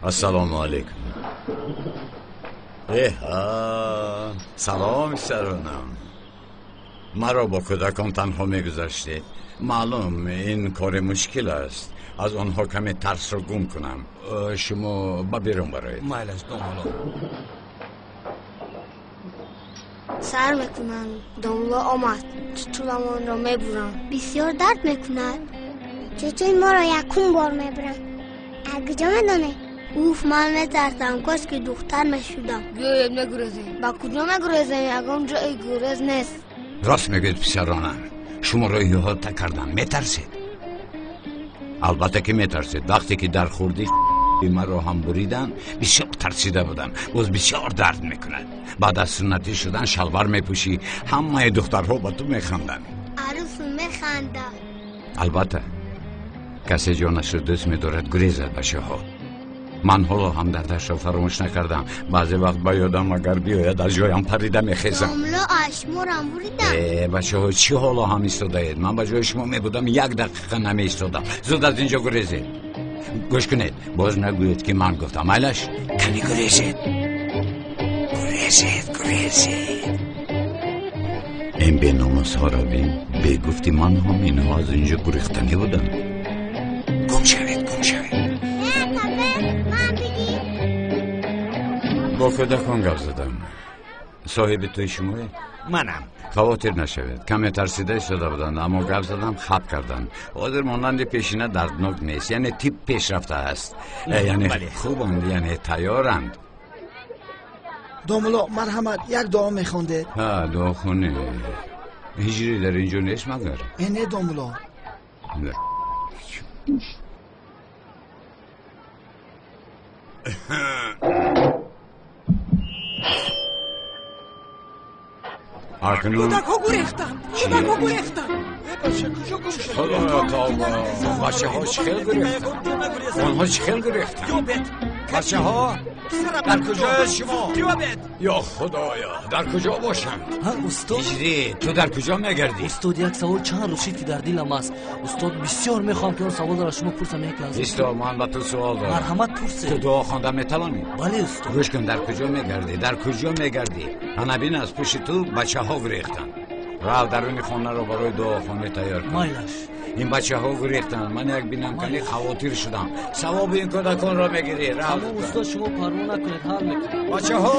Ассалому алайкум. Эҳа, салом саронам. Маро бо кӯдакон танҳо мегузаштед. Маълум, ин кори мушкил аст. Аз онҳо каме тарсро гум кунам. Шумо ба берун бароед. Майлаш, домулло. Сар мекунанд. Домулло омад. Тутуламонро мебуранд. Бисёр дард мекунад. Чечен моро якум бор мебуранд. Аз куҷо медонед? Уф, ман метарсам. Кош ки духтар мешудам. Биёед мегурезем. Ба куҷо мегурезем? Ягон ҷои гурез нест. Рост мегӯед, писаронам. Шуморо иҳота кардан. Метарсед? Албатта ки метарсед. Вақте ки дар хурдӣ маро ҳам буриданд, бисёр тарсида будам. Боз бисёр дард мекунад. Баъд аз суннатӣ шудан шалвар мепӯшӣ, ҳамаи духтарҳо ба ту механданд. Арӯсу механдад. Албатта, касе ҷонашро дӯст медорад, гурезад, бачаҳо. Ман ҳоло ҳам дардашро фаромӯш накардам. Баъзе вақт ба ёдам агар биёяд, аз ҷоям парида мехезам. Домулло, аз шуморам буридам. Э, бачаҳо, чӣ ҳоло ҳам истодаед? Ман ба ҷои шумо мебудам, як дақиқа намеистодам. Зуд аз инҷо гурезед. Гӯш кунед, боз нагӯед ки ман гуфтам. Майлаш, кани гурезед. Гурезед, гурезед. Ин беномусҳоро бин. Бегуфти ман ҳам инҳо аз инҷо гурехтанӣ буданд. Гум шавед, гум шавед. Бо кӯдакон гап задам. Соҳиби тӯи шумоед? Манам. Хавотир нашавед. Каме тарсида истода буданд, аммо гап задам, хаб карданд. Ҳозир монанди пешина дарднок нест, яъне тиб пешрафта аст. Яъне хубанд, яъне тайёранд. Домулло, марҳамат, як дуо мехондед. Ҳа, дуохонӣ. Ҳиҷрӣ дар ин ҷо нест магар? Э, не, домулло. Акнун Кӯдакҳо гурехтанд. Кӯдакҳо гурехтанд. Худоё, тавба! Бачаҳо чӣ хел гурехтанд? Онҳо чӣ хел гурехтанд? Бачаҳо, дар куҷояд шумо? Ё Худоё, дар куҷо бошанд? Устод, Ҳиҷрӣ, ту дар куҷо мегардӣ? Устод, як савол чанд рӯз шид ки дар дилам аст. Устод, бисёр мехоҳам ки он саволро аз шумо пурсам. Як лаҳза. Исто, ман ба ту суол дорам. Марҳамат, пурсед. Ту дуо хонда метавонӣ? Бале, устод. Гӯш кун, дар куҷо мегардӣ? Дар куҷо мегардӣ? Ана бин, аз пушти ту бачаҳо гурехтанд. Рав, даруни хонаро барои дуохонӣ тайёр кун. Майлаш. Ин бачаҳо гурехтанд. Ман як бинам кани хавотир шудам. Савоби ин кӯдаконро мегирӣ. Рав. Тамом, устод, шумо парво накунед, ҳал мекунем. Бачаҳо!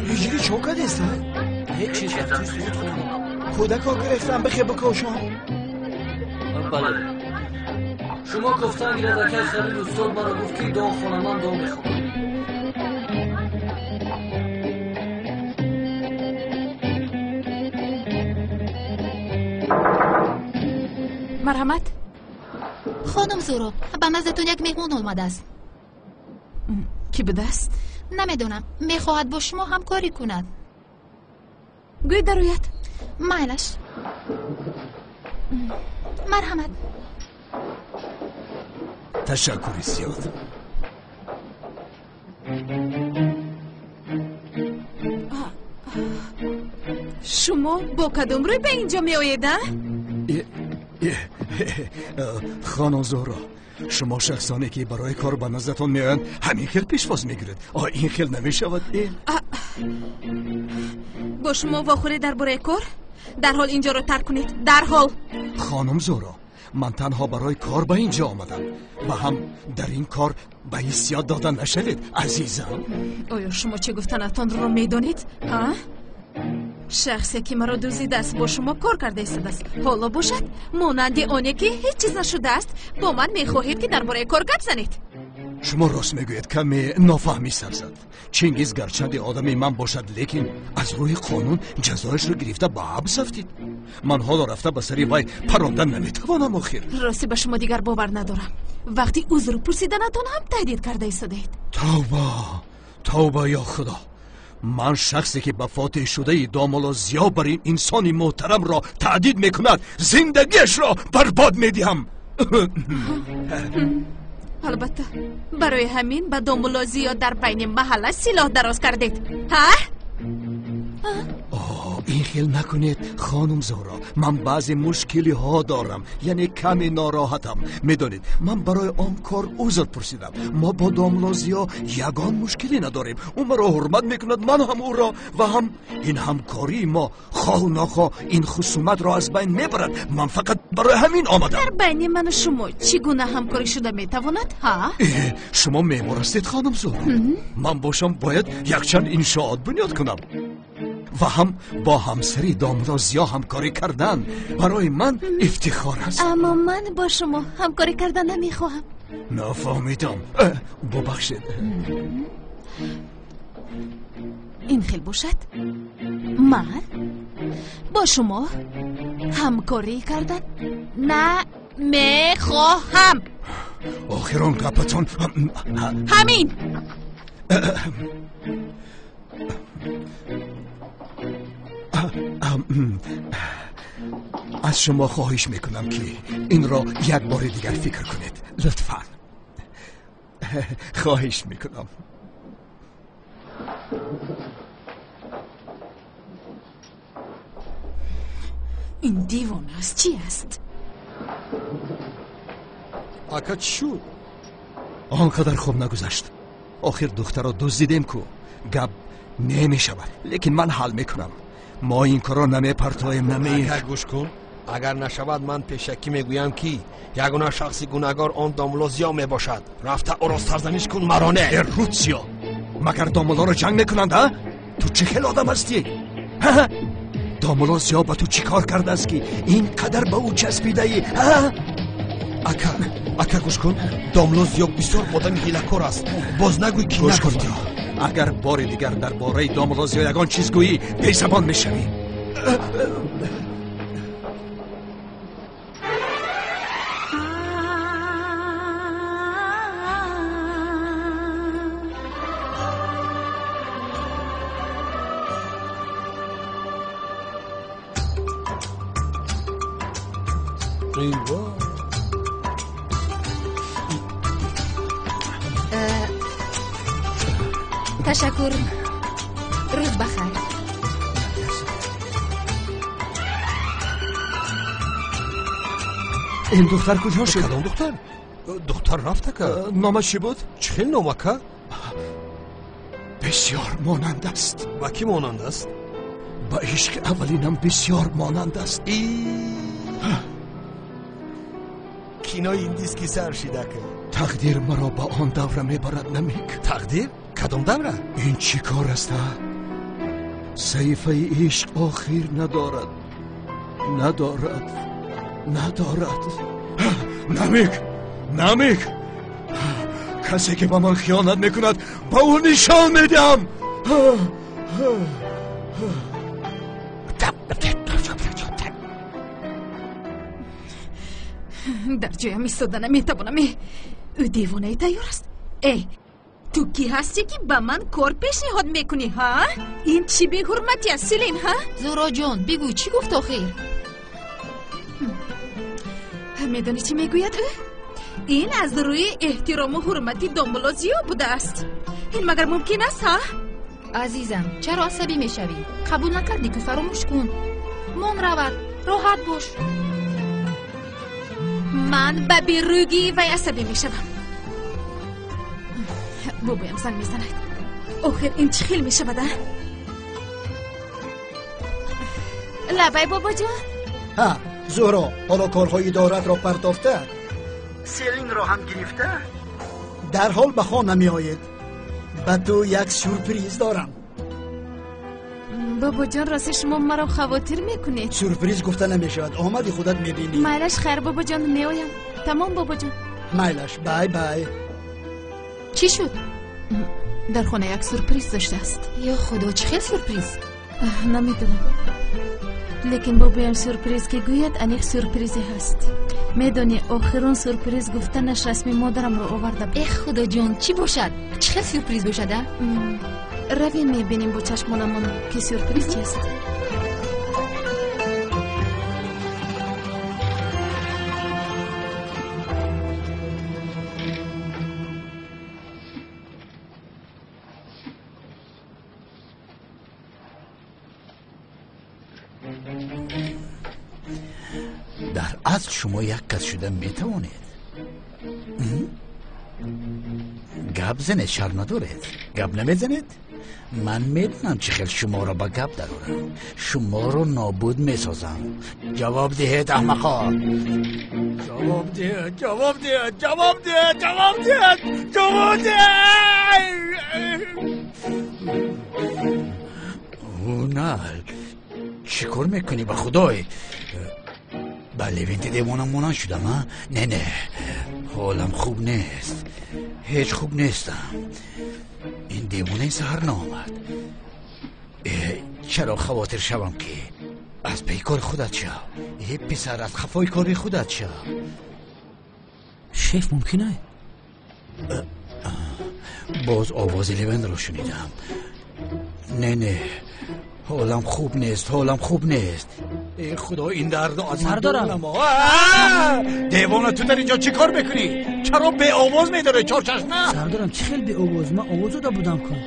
Ҳиҷрӣ чо кардеста? Ҳеҷ чиз, дар тӯи суруд хондам. Кӯдакҳо гурехтанд, бихе бикошон. Бале. Шумо гуфтан гирад, акай Халил, устод маро гуфт ки дуо хонам, ман дуо мехонам. Марҳамат. Хонум Зуро, ба наздатон як меҳмон омадааст. Кӣ будааст? Намедонам, мехоҳад бо шумо ҳамкорӣ кунад. Гӯй дарояд. Майлаш. Марҳамат. Ташаккури зиёд. Шумо бо кадом рӯй ба ин ҷо меоед, а? Хонум Зуҳро, шумо шахсоне ки барои кор ба наздатон меоянд, ҳамин хел пешвоз мегиред. О, ин хел намешавад. Бо шумо вохӯрӣ дар бораи кор? Дарҳол ин ҷоро тарк кунед, дарҳол. Хонум Зуҳро, ман танҳо барои кор ба ин ҷо омадам ва ҳам дар ин кор ба ҳиссиёт дода нашавед, азизам. Оё шумо чӣ гуфтанатонро медонед, ҳа? Шахсе ки маро дуздидааст, бо шумо кор карда истодааст. Ҳоло бошад, монанди оне ки ҳеҷ чиз нашудааст, бо ман мехоҳед ки дар бораи кор гап занед. Шумо рост мегӯед, каме нофаҳмӣ сар зад. Чингиз гарчанде одами ман бошад, лекин аз рӯи қонун ҷазояшро гирифта ба ҳабс афтид. Ман ҳоло рафта ба сари вай парондан наметавонам охир. Рости, ба шумо дигар бовар надорам. Вақти узр пурсиданатон ҳам таҳдид карда истодаед. Тавба, Тавба ё Худо, ман шахсе ки ба фотеҳ шудаи домулло Зиё бар ин инсони муҳтарамро таҳдид мекунад, зиндагиашро барбод медиҳам. Албатта, барои ҳамин ба домулло Зиё дар байни маҳалла силоҳ дароз кардед, ҳа? Ин хел накунед, хонум Зуҳро. Ман баъзе мушкилиҳо дорам, яъне каме нороҳатам. Медонед, ман барои он кор узр пурсидам. Мо бо домулло Зиё ягон мушкилӣ надорем. Ӯ маро ҳурмат мекунад, ман ҳам ӯро, ва ҳам ин ҳамкории мо хоҳу нохоҳ ин хусуматро аз байн мебарад. Ман фақат барои ҳамин омадам. Дар байни ману шумо чӣ гуна ҳамкорӣ шуда метавонад, ҳа? Шумо меъмор ҳастед, хонум Зуҳро. Ман бошам бояд якчанд иншоот бунёд кунам ва ҳам бо ҳамсари домулло Зиё ҳамкорӣ кардан барои ман ифтихор аст. Аммо ман бо шумо ҳамкорӣ кардан намехоҳам. Нафаҳмидам, бубахшед. Ин хел бошад, ман бо шумо ҳамкорӣ кардан намехоҳам. Охирон гапатон ҳамин. Аз шумо хоҳиш мекунам, ки инро як бори дигар фикр кунед, лутфан. Хоҳиш мекунам. Ин девона аст, чӣ аст? Ака, чӣ шуд? Он қадар хуб нагузашт. Охир духтарро дуздидем ку, гап намешавад, лекин ман ҳал мекунам. Мо ин корро намепартоем. Ака, гӯш кун, агар нашавад, ман пешакӣ мегӯям, ки ягона шахси гунаҳгор он домулло Зиё мебошад. Рафта ӯро сарзаниш кун, маро не. Э, Рутсиё, магар домуллоро ҷанг мекунанд, а? Ту чӣ хел одам ҳастӣ? Домулло Зиё ба ту чӣ кор кардааст, ки ин қадар ба ӯ часпидаӣ? Ака, ака, гӯш кун, домулло Зиё бисёр одами ҳилакор аст. Боз нагӯй, ки гӯш кун, агар бори дигар дар бораи домулло Зиё ягон чиз гӯӣ, бесабон мешавӣ. Ташаккур, рӯз бахайр. Ин духтар куҷо шуд? Кадом духтар? Духтар рафт, ака. Номаш чӣ буд? Чӣ хел ном, ака? Бисёр монанд аст. Ба кӣ монанд аст? Ба ишқи аввалинам бисёр монанд аст. Кинои индиски сар шид, ака. Тақдир маро ба он давра мебарад, Намик. Тақдир? Кадом давра? Ин чӣ кор аст, а? Саҳифаи ишқ охир надорад, надорад, надорад. Намик, Намик, касе ки ба ман хиёнат мекунад, ба ӯ нишон медиҳам. Дар ҷоям истода наметавонам. Ӯ девонаи тайёр аст. Э, ту кӣ ҳастӣ, ки ба ман кор пешниҳод мекунӣ, ҳа? Ин чӣ беҳурматӣ аст, Селин, ҳа? Зуҳроҷон, бигӯ, чӣ гуфт охир? Медонӣ, чӣ мегӯяд ӯ? Ин аз рӯи эҳтирому ҳурмати домулло Зиё будааст. Ин магар мумкин аст, ҳа? Азизам, чаро асабӣ мешавӣ? Қабул накардӣ ку, фаромӯш кун. Мон равад, роҳат бош. Ман ба берӯгии вай асабӣ мешавам. Бобоям занг мезанад. Охир ин чӣ хел мешавад, а? Лабай, бобоҷон. Ҳа, Зуҳро, ҳоло корҳои идоратро партофта, Селинро ҳам гирифта, дарҳол ба хона меоед. Ба ту як сюрприз дорам. Бобоҷон, рости шумо маро хавотир мекунед. Сюрприз гуфта намешавад, омади худат мебинӣ. Майлаш, хайр, бобоҷон, меоям. Тамом, бобоҷон. Майлаш, бай бай. Чӣ шуд? Дар хона як сюрприз доштааст. Ё Худо, чӣ хел сюрприз? Намедонам. Лекин бобоям сюрприз ки гӯяд, аниқ сюрпризе ҳаст. Медонӣ, охирон сюрприз гуфтанаш расми модарамро оварда буд. Эх, худоҷон, чӣ бошад? Чӣ хел сюрприз бошад, а? Равем, мебинем бо чашмонамон, ки сюрприз чист. Дар асл шумо як кас шуда метавонед. Гап занед, шарм надоред. Гап намезанед? Ман медонам, чӣ хел шуморо ба гап дарорам. Шуморо нобуд месозам. Ҷавоб диҳед, аҳмақо. Ҷавоб диҳед, ҷавоб диҳед, ҷавоб диҳед, ҷавоб диҳед, ҷавоб диҳед. Ҳунар, чӣ кор мекунӣ, ба худой? Ба Левенти девона монанд шудам, а? Не, не, ҳолам хуб нест, ҳеҷ хуб нестам. Ин девонаи саҳар наомад. Чаро хавотир шавам, ки аз паи кори худат шав? Э, писар, аз хафои кори худат шав. Шеф, мумкин ай? Боз овози Левенро шунидам. Не, не, ҳолам хуб нест, ҳолам хуб нест. Э, худо, ин дардо аз ман Сардорам. дур намо. Девона, ту дар инҷо чӣ кор мекунӣ? Чаро беовоз медорӣ, чорчашма? Сардорам, чӣ хел беовоз? Ман овоз дода будам кун.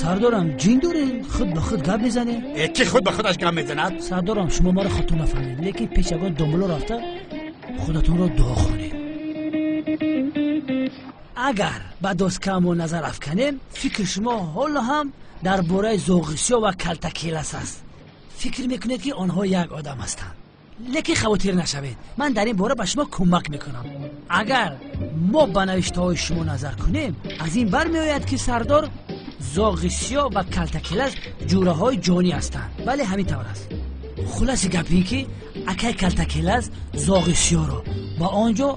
Сардорам, ҷин дорем, худ ба худ гап мезанем. Э, ки худ ба худаш гап мезанад? Сардорам, шумо маро хато нафаҳмед, лекин пеш ягон домуло рафта худатонро дуо хонед. Агар ба доскамо назар афканем, фикри шумо ҳоло ҳам дар бораи зоғисиё ва калтакелас аст. Фикр мекунед, ки онҳо як одам ҳастанд. Лекин хавотир нашавед, ман дар ин бора ба шумо кӯмак мекунам. Агар мо ба навиштаҳои шумо назар кунем, аз ин бармеояд, ки сардор, зоғи сиёҳ ва калтакелас ҷураҳои ҷонӣ ҳастанд. Бале, ҳамин тавр аст. Хулоси гап ин, ки акай калтакелас зоғи сиёҳро ба он ҷо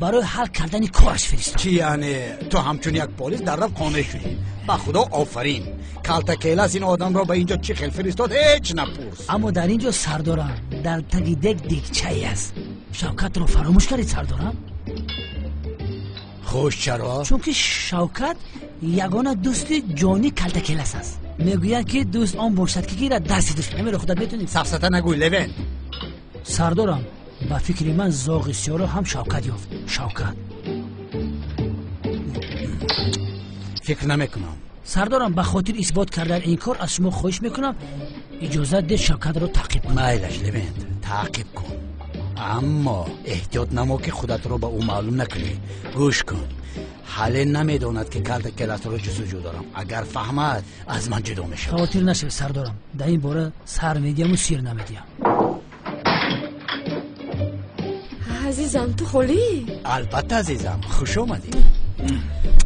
барои ҳал кардани кораш фиристод. Чӣ, яъне ту ҳамчун як полис дар рафт қонеъ шудӣ? Ба худо, офарин! Калтакелас ин одамро ба инҷо чӣ хел фиристод, ҳеҷ напурс. Аммо дар ин ҷо, сардорам, дар таги дег дегчае аст. Шавкатро фаромӯш кардед, сардорам. Хуш, чаро? Чунки Шавкат ягона дӯсти ҷонии калтакелас аст. Мегӯянд, ки дӯст он бошад, ки гирад дасти дӯст. Ҳамеро худат метонӣ. Сафсата нагӯй, Левент. Сардорам, ба фикри ман, зоғи сиёҳро ҳам Шавкат ёфт, Шавкат. Фикр намекунам. Сардорам, ба хотир исбот кардан ин кор аз шумо хоҳиш мекунам, иҷозат деҳ Шавкатро таъқиб кунам. Майлаш, Левент, таъқиб кун, аммо эҳтиёт намо, ки худатро ба ӯ маълум накунӣ. Гӯш кун, ҳале намедонад, ки калтакеласро ҷустуҷӯ дорам. Агар фаҳмад, аз ман ҷудо мешавад. Хавотир нашавед, сардорам, дар ин бора сар медиҳаму сир намедиҳам. Азизам, ту холӣ? Албатта, азизам, хуш омадӣ.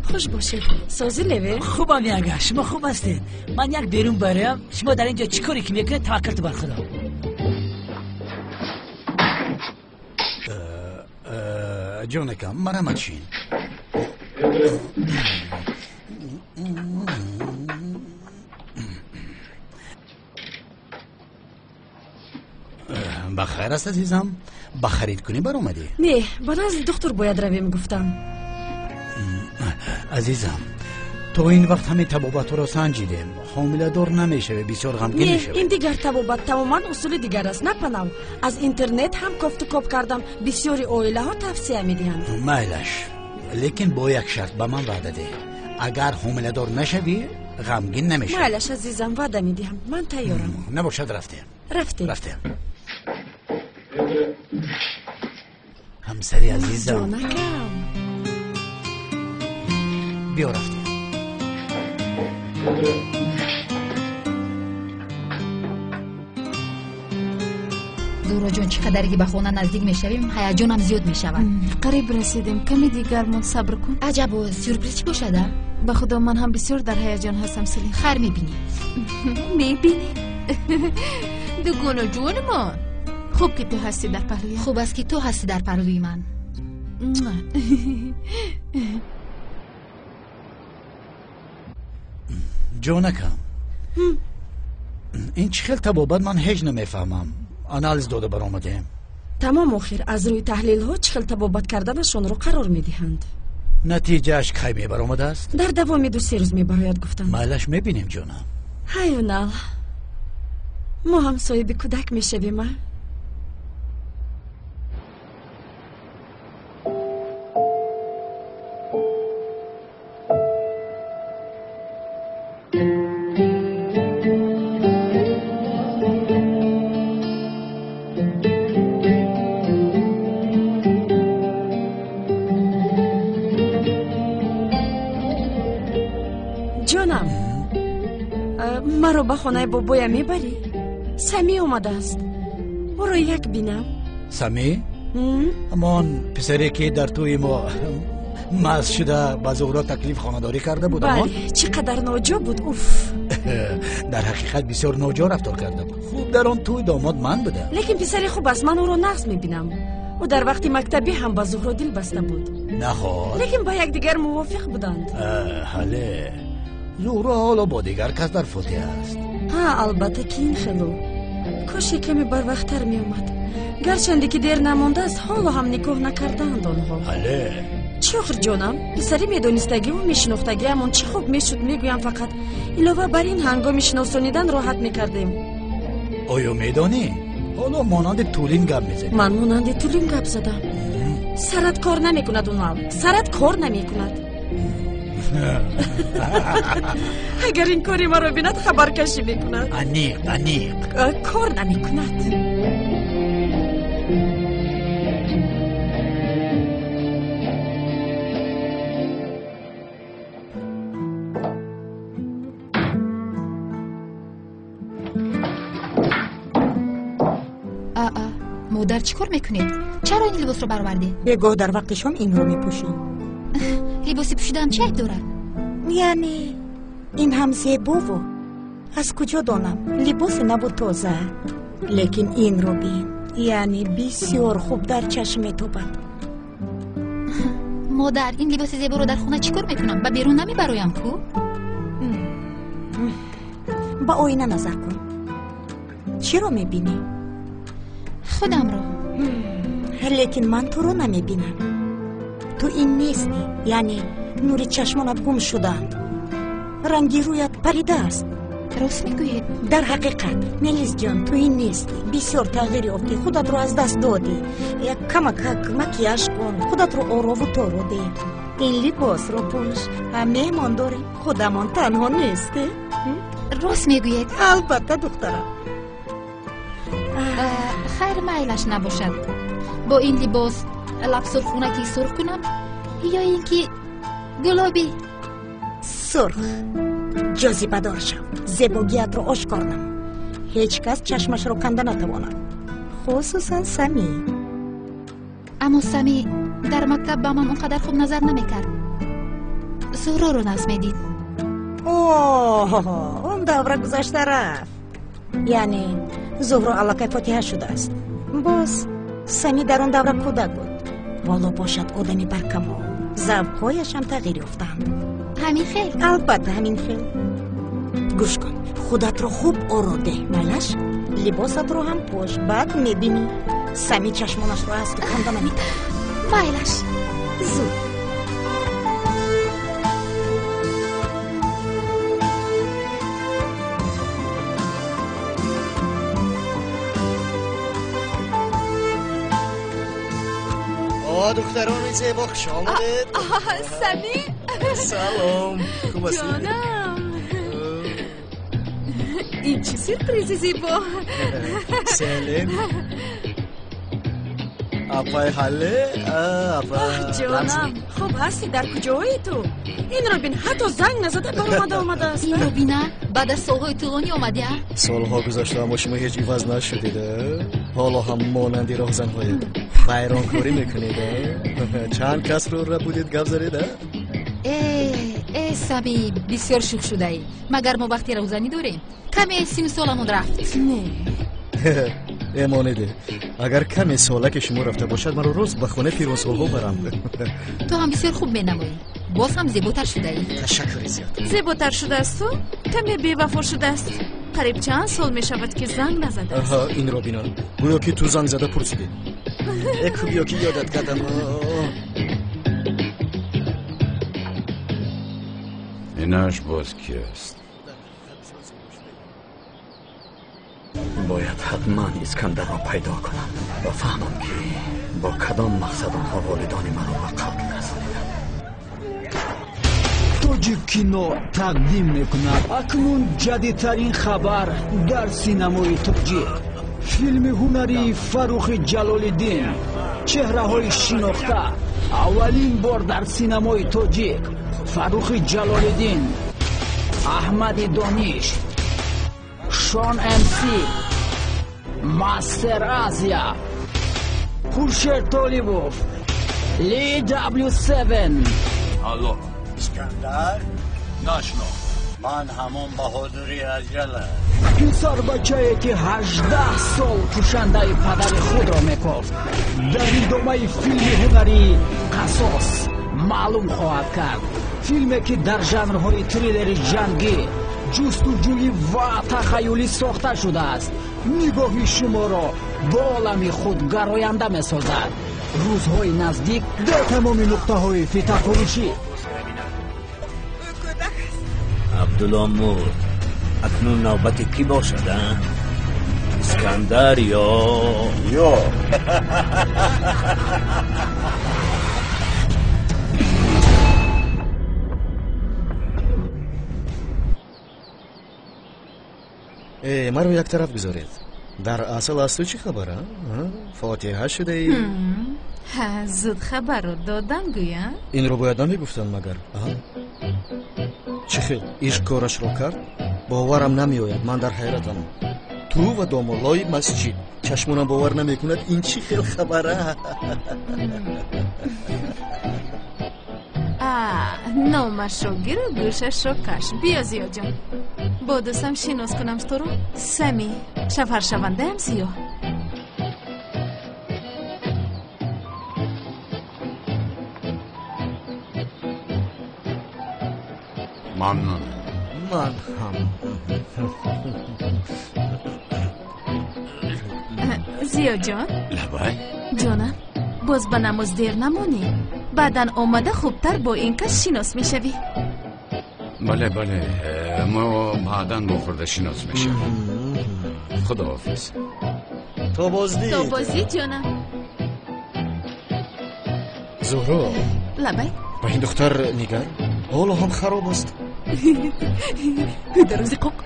Хуш бошед. Созӣ, Леве? Хубам, яга, шумо хуб ҳастед? Ман як берун бароям, шумо дар ин ҷо чӣ коре ки мекунед, таваккалту бар худо. Ҷонакам, марамат шин. Ба хайр аст, азизам? Ба харидкунӣ баромадӣ? Не, ба назди духтур бояд равем, гуфтам. Азизам, то ин вақт ҳамин табобатҳоро санҷидем, ҳомиладор намешавӣ, бисёр ғамгин Не, мешавӣ. ин дигар табобат, тамоман усули дигар аст, напанав. Аз интернет ҳам кофту коб кардам, бисёри оилаҳо тавсия медиҳанд. Майлаш, лекин бо як шарт: ба ман ваъда деҳ, агар ҳомиладор нашавӣ, ғамгин намешавӣ. Майлаш, азизам, ваъда медиҳам, ман тайёрам. Набошад, рафтем. Рафтем. Рафтем, ҳамсари азизам. Ҷонакам. Биё, рафтем. Зуҳроҷон, чӣ қадаре ки ба хона наздик мешавем, ҳаяҷонам зиёд мешавад. Қариб расидем, каме дигар монд, сабр кун. Аҷабо, сюрприз чӣ бошад, а? Ба худо, ман ҳам бисёр дар ҳаяҷон ҳастам, Селин. Хайр, мебинӣ. Мебинӣ, дугону ҷонмон. Хуб, ки ту ҳастӣ дар паҳлӯям. Хуб аст, ки ту ҳастӣ дар паҳлӯи ман. Муа. Ҷонакам, ин чӣ хел табобат, ман ҳеҷ намефаҳмам. Анализ дода баромадем. Тамом охир аз рӯи таҳлилҳо чӣ хел табобат карданашонро қарор медиҳанд. Натиҷааш кай мебаромадааст? Дар давоми 2-3 рӯз мебарояд гуфтанд. Майлаш мебинем ҷонам. Ҳай Унал, мо ҳам соҳиби кӯдак мешавем, а? Ҷонам, маро ба хонаи бобоя мебарӣ? Самӣ омадааст, ӯро як бинам. Самӣ? Ҳамон писаре ки дар тӯи мо маст шуда ба Зуҳро таклиф хонадорӣ карда буд? Бале, чӣ қадар ноҷо буд, уф. Дар ҳақиқат бисёр ноҷо рафтор карда буд. Хуб, дар он тӯй домод ман будам. Лекин писари хуб аст, ман ӯро нағз мебинам. Ӯ дар вақти мактабӣ ҳам ба Зуҳро дил баста буд. Наход? Лекин ба якдигар мувофиқ буданд. Ҳале, Зуҳро ҳоло бо дигар кас дар фотиҳа аст. Ҳа, албатта ки ин хело. Коше каме барвақттар меомад. Гарчанде ки дер намондааст, ҳоло ҳам никоҳ накардаанд онҳо. Ҳале. Чӣ охир ҷонам, писари медонистагиву мешинохтагиамон чӣ хуб мешуд, мегӯям фақат. Илова бар ин ҳангоми шиносонидан роҳат мекардем. Оё медонӣ, ҳоло монанди Тулин гап мезанӣ? Ман монанди Тулин гап задам. Сарат кор намекунад, Унал, сарат кор намекунад. Агар ин кори маро бинад, хабаркашӣ мекунад. Аниқ, аниқ. Кор намекунад. Модар, чӣ кор мекунед? Чаро ин либосро баровардед? Бегоҳ дар вақти шом инро мепӯшем. Либоси пӯшидаам чӣ айб дорад? Яъне ин ҳам зебову аз куҷо донам, либосе набуд тоза. Лекин инро бин, яъне бисёр хуб дар чашм метобад. Модар, ин либоси зеборо дар хона чӣ кор мекунам? Ба берун намебароям ку? Ба оина назар кун. Чиро мебинӣ? Худамро. Лекин ман туро намебинам. Ту ин нестӣ, яъне нури чашмонат гум шудаанд. Ранги рӯят паридааст. Рост мегӯед? Дар ҳақиқат, Мелисҷон, ту ин нестӣ. Бисёр тағйир ёфтӣ, худатро аз даст додӣ. Як камакак макияж кун, худатро орову торо деҳ. Ин либосро пӯш. Меҳмон дорем, худамон танҳо нестӣ. Рост мегӯед? Албатта, духтарам. Хайр, майлаш набошад. Бо ин либос лабсурхунаки сурх кунам ё ин ки гулобӣ? Сурх. Ҷозибадор шав, зебогиятро ошкор нам. Ҳеҷ кас чашмашро канда натавонад, хусусан Самӣ. Аммо Самӣ дар мактаб ба ман он қадар хуб назар намекард. Зуҳроро нағз медид. Оҳ, он давра гузашта рафт. Яъне Зуҳро аллакай фотиҳа шудааст. Боз Самӣ дар он давра кӯдак буд. Ҳоло бошад одами баркамол, завқҳояшам тағйир ёфтаанд. Ҳамин хел? Албатта, ҳамин хел. Гӯш кун, худатро хуб оро деҳ, майлаш? Либосатро ҳам пӯш, баъд мебинӣ. Самӣ чашмонашро аз ту канда наметавонад. Майлаш. Зуд. Духтарони зебо, хуш омадед. Самӣ? Салом, хуб ҳастед? Ҷонам, ин чӣ сюрпризи зебо! Селим, апай ҳалле, апа. Ҷонам, хуб ҳастӣ? Дар куҷоӣ ту? Инро бин, ҳатто занг назада баромада омадааст. Инро бина, баъд аз солҳои тӯлонӣ омадӣ, а? Солҳо гузашта, аммо шумо ҳеҷ иваз нашудед. Ҳоло ҳам монанди роҳзанҳоед. Вайронкорӣ мекунед. Чанд касро рабудед, гап задед, а? Э, Самӣ, бисёр шӯх шудаӣ. Магар мо вақти роҳзанӣ дорем? Каме сину соламон рафт. Не. Эмонеде, агар каме солаки шумо рафта бошад, маро рост ба хонаи пиронсолҳо барам. Ту ҳам бисёр хуб менамоӣ. Боз ҳам зеботар шудаӣ. Ташаккури зиёд. Зеботар шудаасту? Каме бевафо шудааст. Қариб чанд сол мешавад, ки занг назадааст. Аҳа, инро бинам. Гӯё ки ту занг зада пурсидӣ. Эку биё ки ёдат кардам. Инаш боз кист? Бояд ҳатман Искандарро пайдо кунам ва фаҳмам, ки бо кадом мақсад онҳо волидони маро ба қатл расониданд. Тоҷик кино тақдим мекунад акнун ҷадидтарин хабар дар синамои тоҷик. Филми ҳунарии Фаррухи Ҷалолиддин, чеҳраҳои шинохта, аввалин бор дар синамои тоҷик. Фаррухи Ҷалолиддин, Аҳмади Дониш, Шон МС, Мастер Азия, Хуршед Толибов, Ли W7. Алло, Искандар? Нашнохтам. Ман ҳамон баҳодури аҷала. Писарбачае, ки 18 сол кушандаи падари худро мекофт, дар идомаи филми ҳунарии Қасос маълум хоҳад кард. Филме, ки дар жанрҳои триллери ҷангӣ, ҷустуҷӯӣ ва тахаюлӣ сохта шудааст, нигоҳи шуморо бо олами худ гароянда месозад. Рӯзҳои наздик дар тамоми нуқтаҳои фитафурӯшӣ. Абдулло мурд. Акнун навбати кӣ бошад, а? Искандар ё Э, маро як тараф гузоред. Дар асл аз ту чӣ хабар, а? Фотиҳа шудаӣ? Ҳа, зуд хабарро додам гӯя. Инро бояд намегуфтам магар? Чӣ хел ишқ корашро кард? Боварам намеояд, ман дар ҳайратам. Ту ва домуллои масҷид. Чашмонам бовар намекунад, ин чӣ хел хабара? Номашро гиру гӯшашро каш. Биё, Зиёҷон, бо дӯстам шинос кунам туро. Сами, шавҳаршавандаам Зиё. Мамнун. Ман ҳам. Зиёҷон. Лабай. Ҷонам, боз ба намоз дер намонӣ. Баъдан омада хубтар бо ин кас шинос мешавӣ. Бале, бале, мо баъдан бо хурда шинос мешавем. Худоҳофиз. То боздид. То боздид, ҷонам. Зуҳро. Лабай. Ба ин духтар нигар, ҳоло ҳам хароб аст. Дарози қоқ.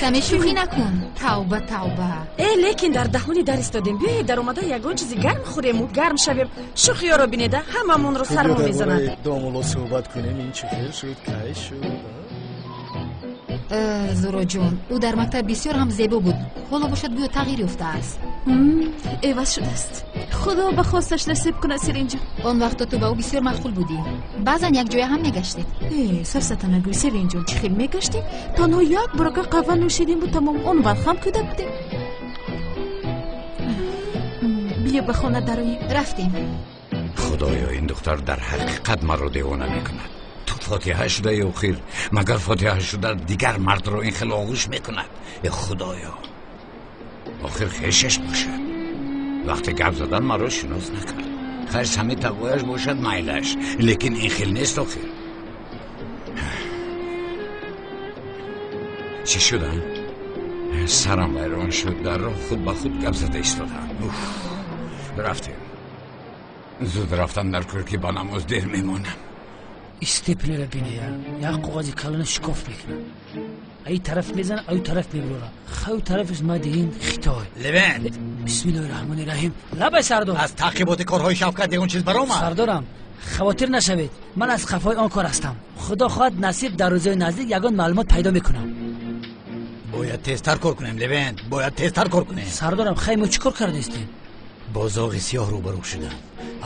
Сами, шӯхӣ накун. Тавба, тавба. Э, лекин дар даҳони дар истодем. Биёед даромада ягон чизи гарм хӯрему гарм шавем. Шӯхиёро бинеда, ҳамамонро сармо мезанад. Домулло суҳбат кунем, ин чӣ хел шуд, кай шуд? Зуроҷон, ӯ дар мактаб бисёр ҳам зебо буд. Ҳоло бошад гӯё тағйир ёфтааст. Эваз шудааст. Худо ба хосташ насиб кунад, Сиринҷон. Он вақто ту ба ӯ бисёр маъқул будӣ. Баъзан якҷоя ҳам мегаштед. Э, сафсата нагӯй, Сиринҷон, чӣ хел мегаштем? Танҳо як борака қаҳва нӯшидем бу тамом. Он вақт ҳам кӯдак будем. Биё ба хона дароем. Рафтем. Худоё, ин духтар дар ҳақиқат маро девона мекунад. Ту фотиҳа шуда ё хир? Магар фотиҳа шуда дигар мардро ин хел оғӯш мекунад? Э худоё, охир хешаш бошад. Вақте гап задан маро шинос накард. Хайр, сами тағояш бошад, майлаш, лекин ин хел нест охир. Чӣ шудам? Сарам вайрон шуд. Дар роҳ худ ба худ гап зада истодам. Рафтем. Зуд рафтам дар кор, ки ба намоз дер мемонам. Истеплера бинея, як коғази калона шикоф мекунад. Ай тараф мезана, ай тараф мебурора. Хав тарафаш мадин Хитой. Левент. Бисмиллоҳи раҳмони раҳим. Лабай сардор. Аз таъқиботи корҳои Шавкат ягон чиз баромад? Сардорам, хавотир нашавед. Ман аз қафои он кор ҳастам. Худо хоҳад насиб дар рӯзҳои наздик ягон маълумот пайдо мекунам. Бояд тезтар кор кунем, Левент. Бояд тезтар кор кунем. Сардорам, хай мо чӣ кор кардастем? Бо зоғи сиёҳ рӯбарӯ шудам,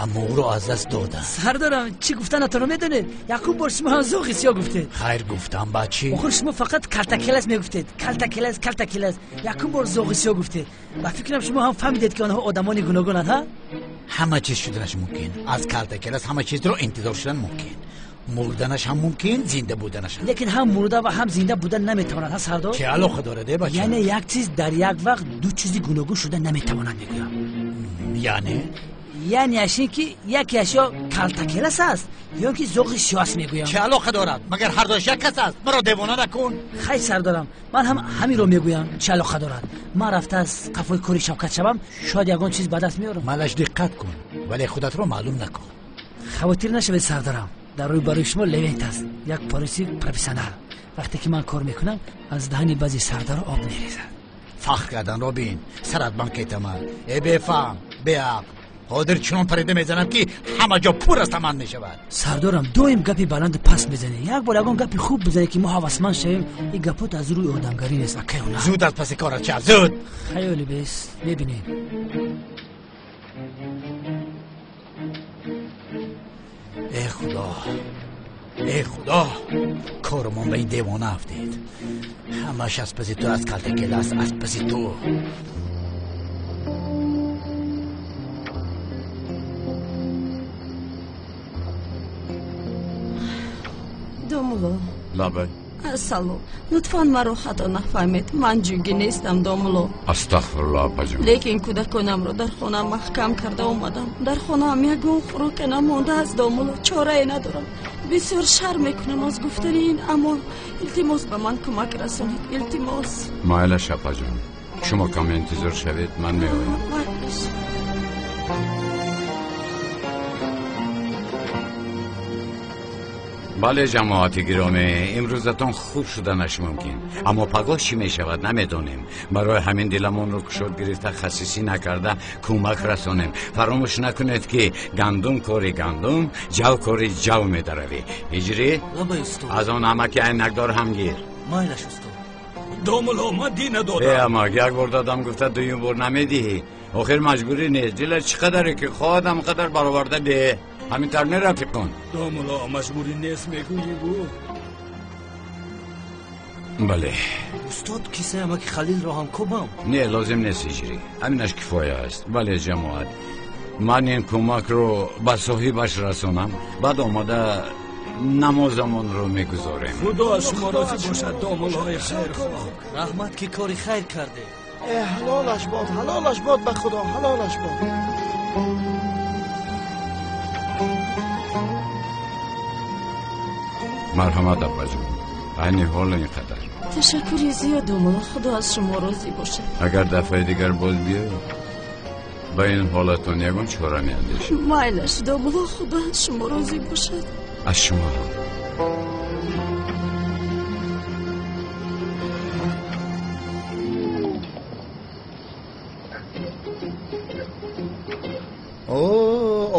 аммо ӯро аз даст додам. Сардорам, чӣ гуфтанатонро медонед? Якум бор шумо ҳам зоғи сиёҳ гуфтед. Хайр гуфтам, баъд чӣ? Охир шумо фақат калтакелас мегуфтед. Калтакелас, калтакелас. Якум бор зоғи сиёҳ гуфтед. Ба фикрам шумо ҳам фаҳмидед, ки онҳо одамони гуногунанд, ҳа? Ҳама чиз шуданаш мумкин. Аз калтакелас ҳама чизро интизор шудан мумкин. Мурданаш ҳам мумкин, зинда буданаш ҳам. Лекин ҳам мурда ва ҳам зинда будан наметавонад, ҳа сардор? Чӣ алоқа дорад, э бача? Яъне як чиз дар як вақт ду чизи гуногун шуда наметавонад, мегӯям. Яъне? Яъне аш ин ки якеаш ё калтакелас аст, ё ки зоғи сиёҳ аст, мегӯям. Чӣ алоқа дорад? Магар ҳар дуяш як кас аст? Маро девона накун. Хай сардорам, ман ҳам ҳаминро мегӯям. Чӣ алоқа дорад? Ман рафта аз қафои кори Шавкат шавам, шояд ягон чиз ба даст меорам. Малаш диққат кун, вале худатро маълум накун. Хавотир нашавед сардарам, дар рӯи барои шумо Левент аст, як полиси профессионал. Вақте ки ман кор мекунам, аз даҳани баъзе сардаро об мерезад. Фахр карданро бин, сарат бан кетамад. Э бефаҳм, беақл, ҳозир чунон парида мезанам, ки ҳама ҷо пур аз таман мешавад. Сардорам, доим гапи баланду паст мезанӣ. Як бор ягон гапи хуб бизанӣ, ки мо ҳавасманд шавем. Ин гапот аз рӯи одамгарӣ нест, акай ҳунар. Зуд аз паси корат шав, зуд. Хаёли бес, мебинем. Э худо, э худо, корамон ба ин девона афтид. Ҳамаш аз паси ту, аз калтакелас, аз паси ту. Домулло. Лабай. Ассалом. Лутфан маро хато нафаҳмед. Ман ҷугӣ нестам, домулло. Астағфируллоҳ, апаҷон. Лекин кӯдаконамро дар хона маҳкам карда омадам. Дар хонаам ягон хӯрока намондааст, домулло. Чорае надорам. Бисёр шарм мекунам аз гуфтани ин, аммо илтимос ба ман кӯмак расонед. Илтимос. Майлаш, апаҷон. Шумо каме интизор шавед, ман меоям. Майлаш. Бале, ҷамоати гиромӣ, имрӯзатон хуб шуданаш мумкин, аммо пагоҳ чӣ мешавад намедонем. Барои ҳамин диламонро кушод гирифта, хасисӣ накарда кӯмак расонем. Фаромӯш накунед, ки гандум кори гандум, ҷав кори ҷав медаравӣ. Ҳиҷрӣ, аз он амаки айнакдор ҳам гир. Майлаш, устод. Домулло, ман дӣ надодам. Э амак, як бор додам гуфта дуюм бор намедиҳӣ. Охир маҷбурӣ нест. Дилат чӣ қадаре ки хоҳад, ҳам қадар бароварда деҳ. Ҳамин тавр не, рафиқон? Домулло, маҷбурӣ нест мегӯӣ бу? Бале. Устод, кисаи амаки Халилро ҳам кӯбам? Не, лозим нест, ҳиҷрӣ. Ҳаминаш кифоя аст. Бале, ҷамоат, ман ин кӯмакро ба соҳибаш расонам, баъд омада намозамонро мегузорем. Худо аз шумо розӣ бошад, домуллои хайрхоҳ. Раҳмат, ки кори хайр кардед. Э ҳалолаш бод, ҳалолаш бод, ба худо ҳалолаш бод. Марҳамат, апаҷон, айни ҳол ин қадар. Ташаккури зиёд, домулло. Худо аз шумо розӣ бошад. Агар дафъаи дигар боз биёед, ба ин ҳолатон ягон чора меандешем. Майлаш, домулло, худо аз шумо розӣ бошад. Аз шумо ҳам. О,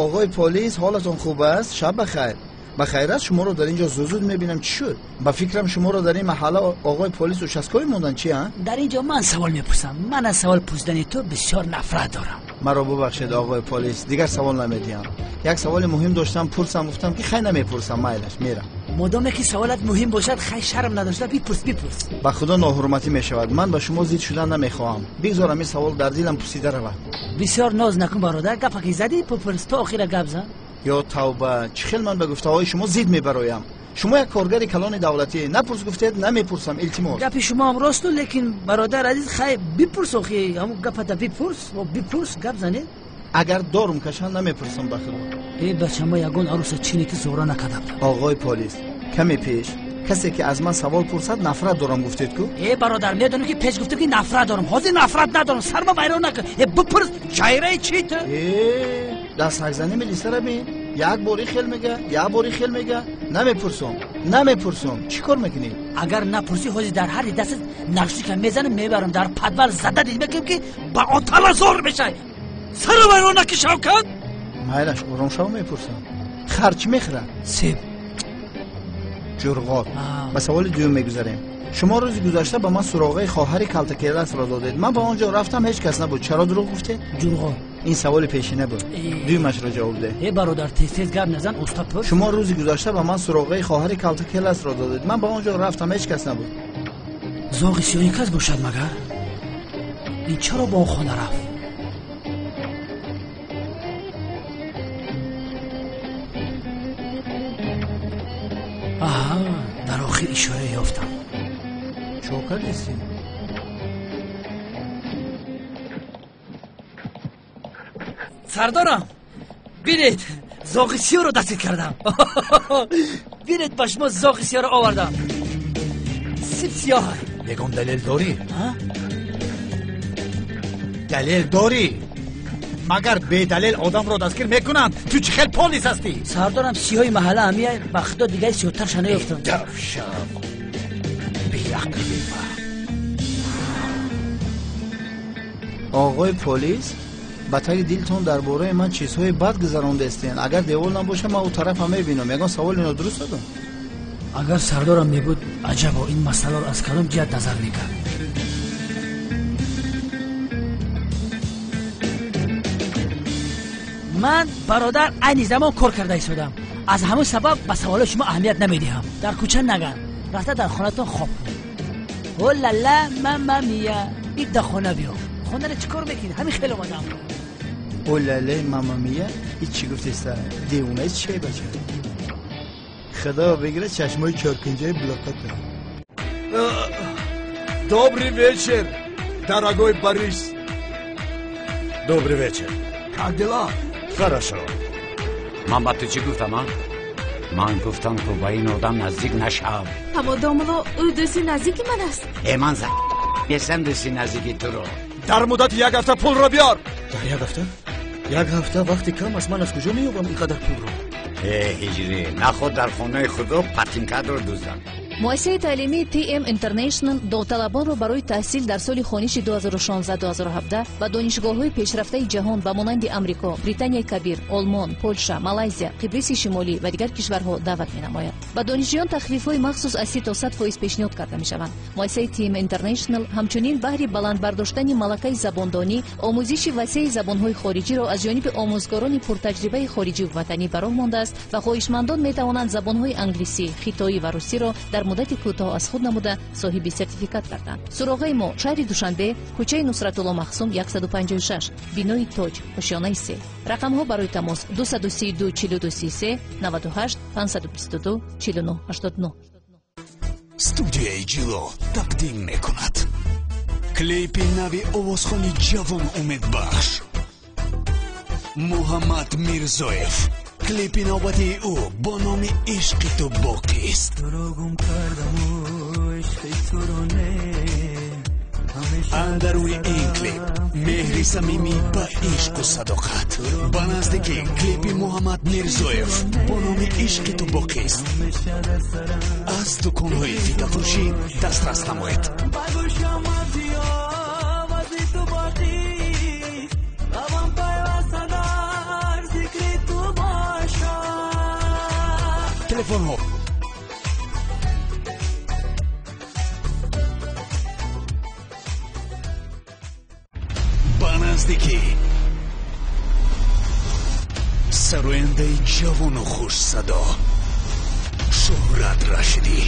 оғои полис, ҳолатон хуб аст? Шаб бахайр. Ба хайр аст, шуморо дар ин ҷо зуд-зуд мебинам. Чӣ шуд? Ба фикрам шуморо дар ин маҳалла оғои полис участковый монданд, чи, а? Дар ин ҷо ман савол мепурсам. Ман аз савол пурсидани ту бисёр нафрат дорам. Маро бубахшед, оғои полис, дигар савол намедиҳам. Як саволи муҳим доштам, пурсам, гуфтам ки хай намепурсам, майлаш, мерам. Модоме ки саволат муҳим бошад, хай шарм надошта бипурс, бипурс. Ба худо ноҳурматӣ мешавад. Ман ба шумо зид шудан намехоҳам. Бигзорам ин савол дар дилам пусида равад. Бисёр ноз накун, бародар. Гапа ки задӣ, бипурс, то охира гап зан. Ё тавба, чӣ хел ман ба гуфтаҳои шумо зид мебароям? Шумо як коргари калони давлатӣ. Напурс гуфтед, намепурсам, илтимос. Гапи шумо ҳам росту, лекин бародар азиз, хай бипурс, охи ҳамун гапата бипурс, бипурс, гап занед. Агар дорум кашанд, намепурсам, ба худо. Э бача, ма ягон аруса чине ки зора накардам. Оғои полис, каме пеш касе ки аз ман савол пурсад, нафрат дорам гуфтед ку? Э бародар, медонам ки пеш гуфтам ки нафрат дорам, ҳозир нафрат надорам. Сарма вайрон накун. Э бипурс, чайраи чи ту? Э, дастҳакзанӣ милисара бин. Як бори хел мега, як бори хел мега. Намепурсам, намепурсам. Чӣ кор мекунӣ? Агар напурсӣ, ҳозир дар ҳарри дастат нарушника мезанам, мебарам дар подвал зада дид мекунам, ки ба отала зор мешай. Сара вайрон накӣ, Шавкат. Майлаш, ором шав, мепурсам. Хар чӣ мехӯрад? Себ. Ҷурғот. Ба саволи дуюм мегузарем. Шумо рӯзи гузашта ба ман суроғаи хоҳари калтакеласро додед. Ман ба он ҷо рафтам, ҳеҷ кас набуд. Чаро дурӯғ гуфтед? Ҷурғот. Ин саволи пешина буд. Дуюмашро ҷавоб деҳ. Э бародар, тез тез гап назан, уста пурс. Шумо рӯзи гузашта ба ман суроғаи хоҳари калтакеласро додед. Ман ба он ҷо рафтам, ҳеҷ кас набуд. Зоғи сиёҳи кас бошад магар? Ин чаро ба он хона рафт? Дар охир ишора ёфтам. Чо кардисти? Сардорам, бинед, зоғи сиёҳро дастгир кардам. Бинед, ба шумо зоғи сиёҳро овардам. Сип сиёҳ. Ягон далел дорӣ? Далел дорӣ? Магар бедалел одамро дастгир мекунанд? Ту чӣ хел полис ҳастӣ? Сардорам, сиёҳи маҳалла ҳамия, ба худо дигари сиёҳтарша наёфтам. Давшам, беақли бефаҳм. Оғои полис, ба таги дилтон дар бораи ман чизҳои бад гузарондаистен. Агар девол набошад, ман ӯ тарафа мебинам. Ягон саволи нодуруст додам? Агар сардорам мебуд, аҷабо ин масъаларо аз кадом ҷиҳат назар мекард? Ман, бародар, айни замон кор карда истодам. Аз ҳамон сабаб ба саволои шумо аҳамият намедиҳам. Дар кӯча наган, рафта дар хонатон хоб кун. О лала, мама мия, ид дар хона биё. Хонаро чӣ кор мекунӣ? Ҳамин хел омадам. О лала, мама мия, ид чӣ гуфтеста? Девонаи чӣ бача? Худо бигирад чашмои чоркунҷаи блоката. Добрый вечер, дорогой Борис. Добрый вечер. Как дела? Хорошо. Ман ба ту чӣ гуфтам, а? Ман гуфтам, ки ба ин одам наздик нашав. Аммо домуло, ӯ дӯсти наздики ман аст. Э, ман за нестам дӯсти наздики туро. Дар муддати як ҳафта пулро биёр. Дар як ҳафта? Як ҳафта вақти кам аст. Ман аз куҷо меёбам ин қадар пулро? Э, ҳиҷрӣ, наход дар хонаи худо патинкадро дуздам. Муассисаи таълимии TM International довталабонро барои таҳсил дар соли хониши 2016-2017 ба донишгоҳҳои пешрафтаи ҷаҳон ба монанди Амрико, Британияи Кабир, Олмон, Полша, Малайзия, Қибриси Шимолӣ ва дигар кишварҳо даъват менамояд. Ба донишҷӯён тахфифҳои махсус аз 30 то 100% пешниҳод карда мешаванд. Муассисаи TM International ҳамчунин баҳри баланд бардоштани малакаи забондонӣ, омӯзиши васеи забонҳои хориҷиро аз ҷониби омӯзгорони пуртаҷрибаи хориҷиву ватанӣ ба роҳ мондааст ва хоҳишмандон метавонанд забонҳои англисӣ, хитоӣ ва русиро дар муддати кӯтоҳ аз худ намуда соҳиби сертификат карданд. Суроғаи мо: шаҳри Душанбе, кӯчаи Нусратулло Махсум 156, бинои Тоҷ, ошёнаи 3. Рақамҳо барои тамос 232 42 33 98 522 49 89. Студияи Ҷило тақдим мекунад клипи нави овозхони ҷавону умедбахш Муҳаммад Мирзоев. Клипи навбатии ӯ бо номи Ишқи ту боқист. Андаруни ин клип меҳри самимӣ ба ишқу садоқат. Ба наздикӣ клипи Муҳаммад Мирзоев бо номи Ишқи ту боқист аз дуконҳои фитафурӯшӣ дастрас намоед. Телефонҳо ба наздикӣ сарояндаи ҷавону хушсадо Шӯҳрат Рашидӣ.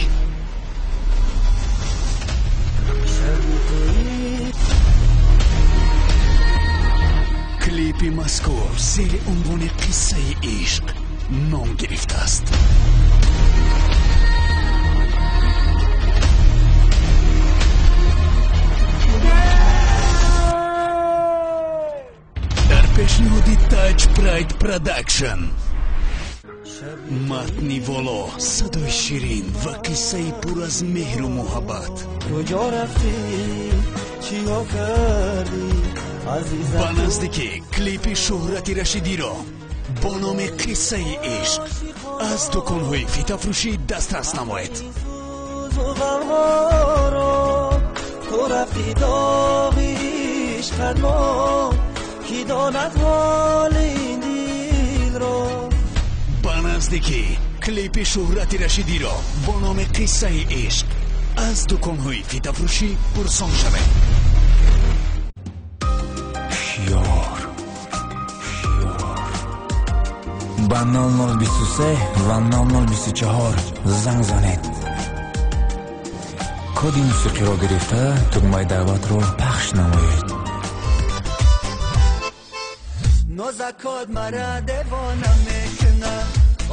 Клипи мазкур зери унвони Қиссаи ишқ ном гирифтааст. Дар пешниҳоди Таҷ Прайд Продакшн матни воло, садои ширин ва қиссаи пур аз меҳру муҳаббат. Куҷо рафтӣ, чиҳо кардӣ, азизам? Ба наздикӣ клипи Шӯҳрати Рашидиро бо номи Қиссаи ишқ аз дуконҳои фитафурӯшӣ дастрас намоед. Ту рафтӣ доғи ишқат мо, ки донад ҳоли ин дилро. Ба наздикӣ клипи Шӯҳрати Рашидиро бо номи Қиссаи ишқ аз дуконҳои фитафурӯшӣ пурсон шавед. Ёр ба 0023 ва 0024 занг занед. Коди мусиқиро гирифта тугмаи даъватро пахш намоед. Нозакот мара девона мекунад.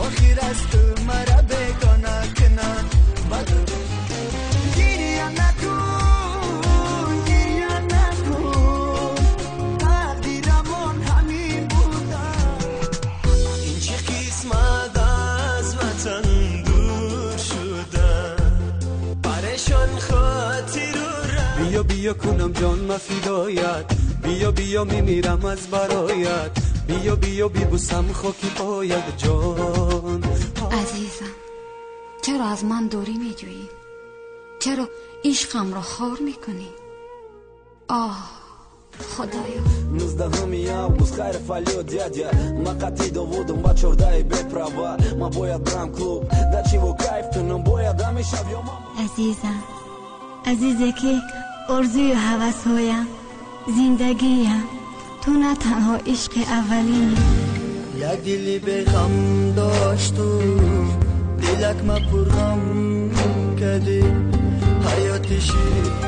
Охир аз ту мара бегона кунанд. Гиря накун, гиря накун, тақдирамон ҳамин буда. Ин чӣ қисмат аз ватан дур шуда, парешон хотиру биё биё кунам ҷон ма фидоят, биё биё мемирам аз бароят, биё биё бибусам хоки поят ҷон. Азизам, чаро аз ман дурӣ меҷӯӣ? Чаро ишқамро хор мекунӣ? Оҳ, худоё. 19 август, хайр фалё, дядя. Ма қатъи довудам ба чордаи беправа. Ма бояд брам клуб, да чиво кайф кунам, бояд ҳамеша ё Азизам, азизе ки орзую ҳавасҳоям, зиндагиям, ту на танҳо ишқи аввалини. Як дили беғам дошту, дилак ма пурғам кардӣ, ҳаёти ширин.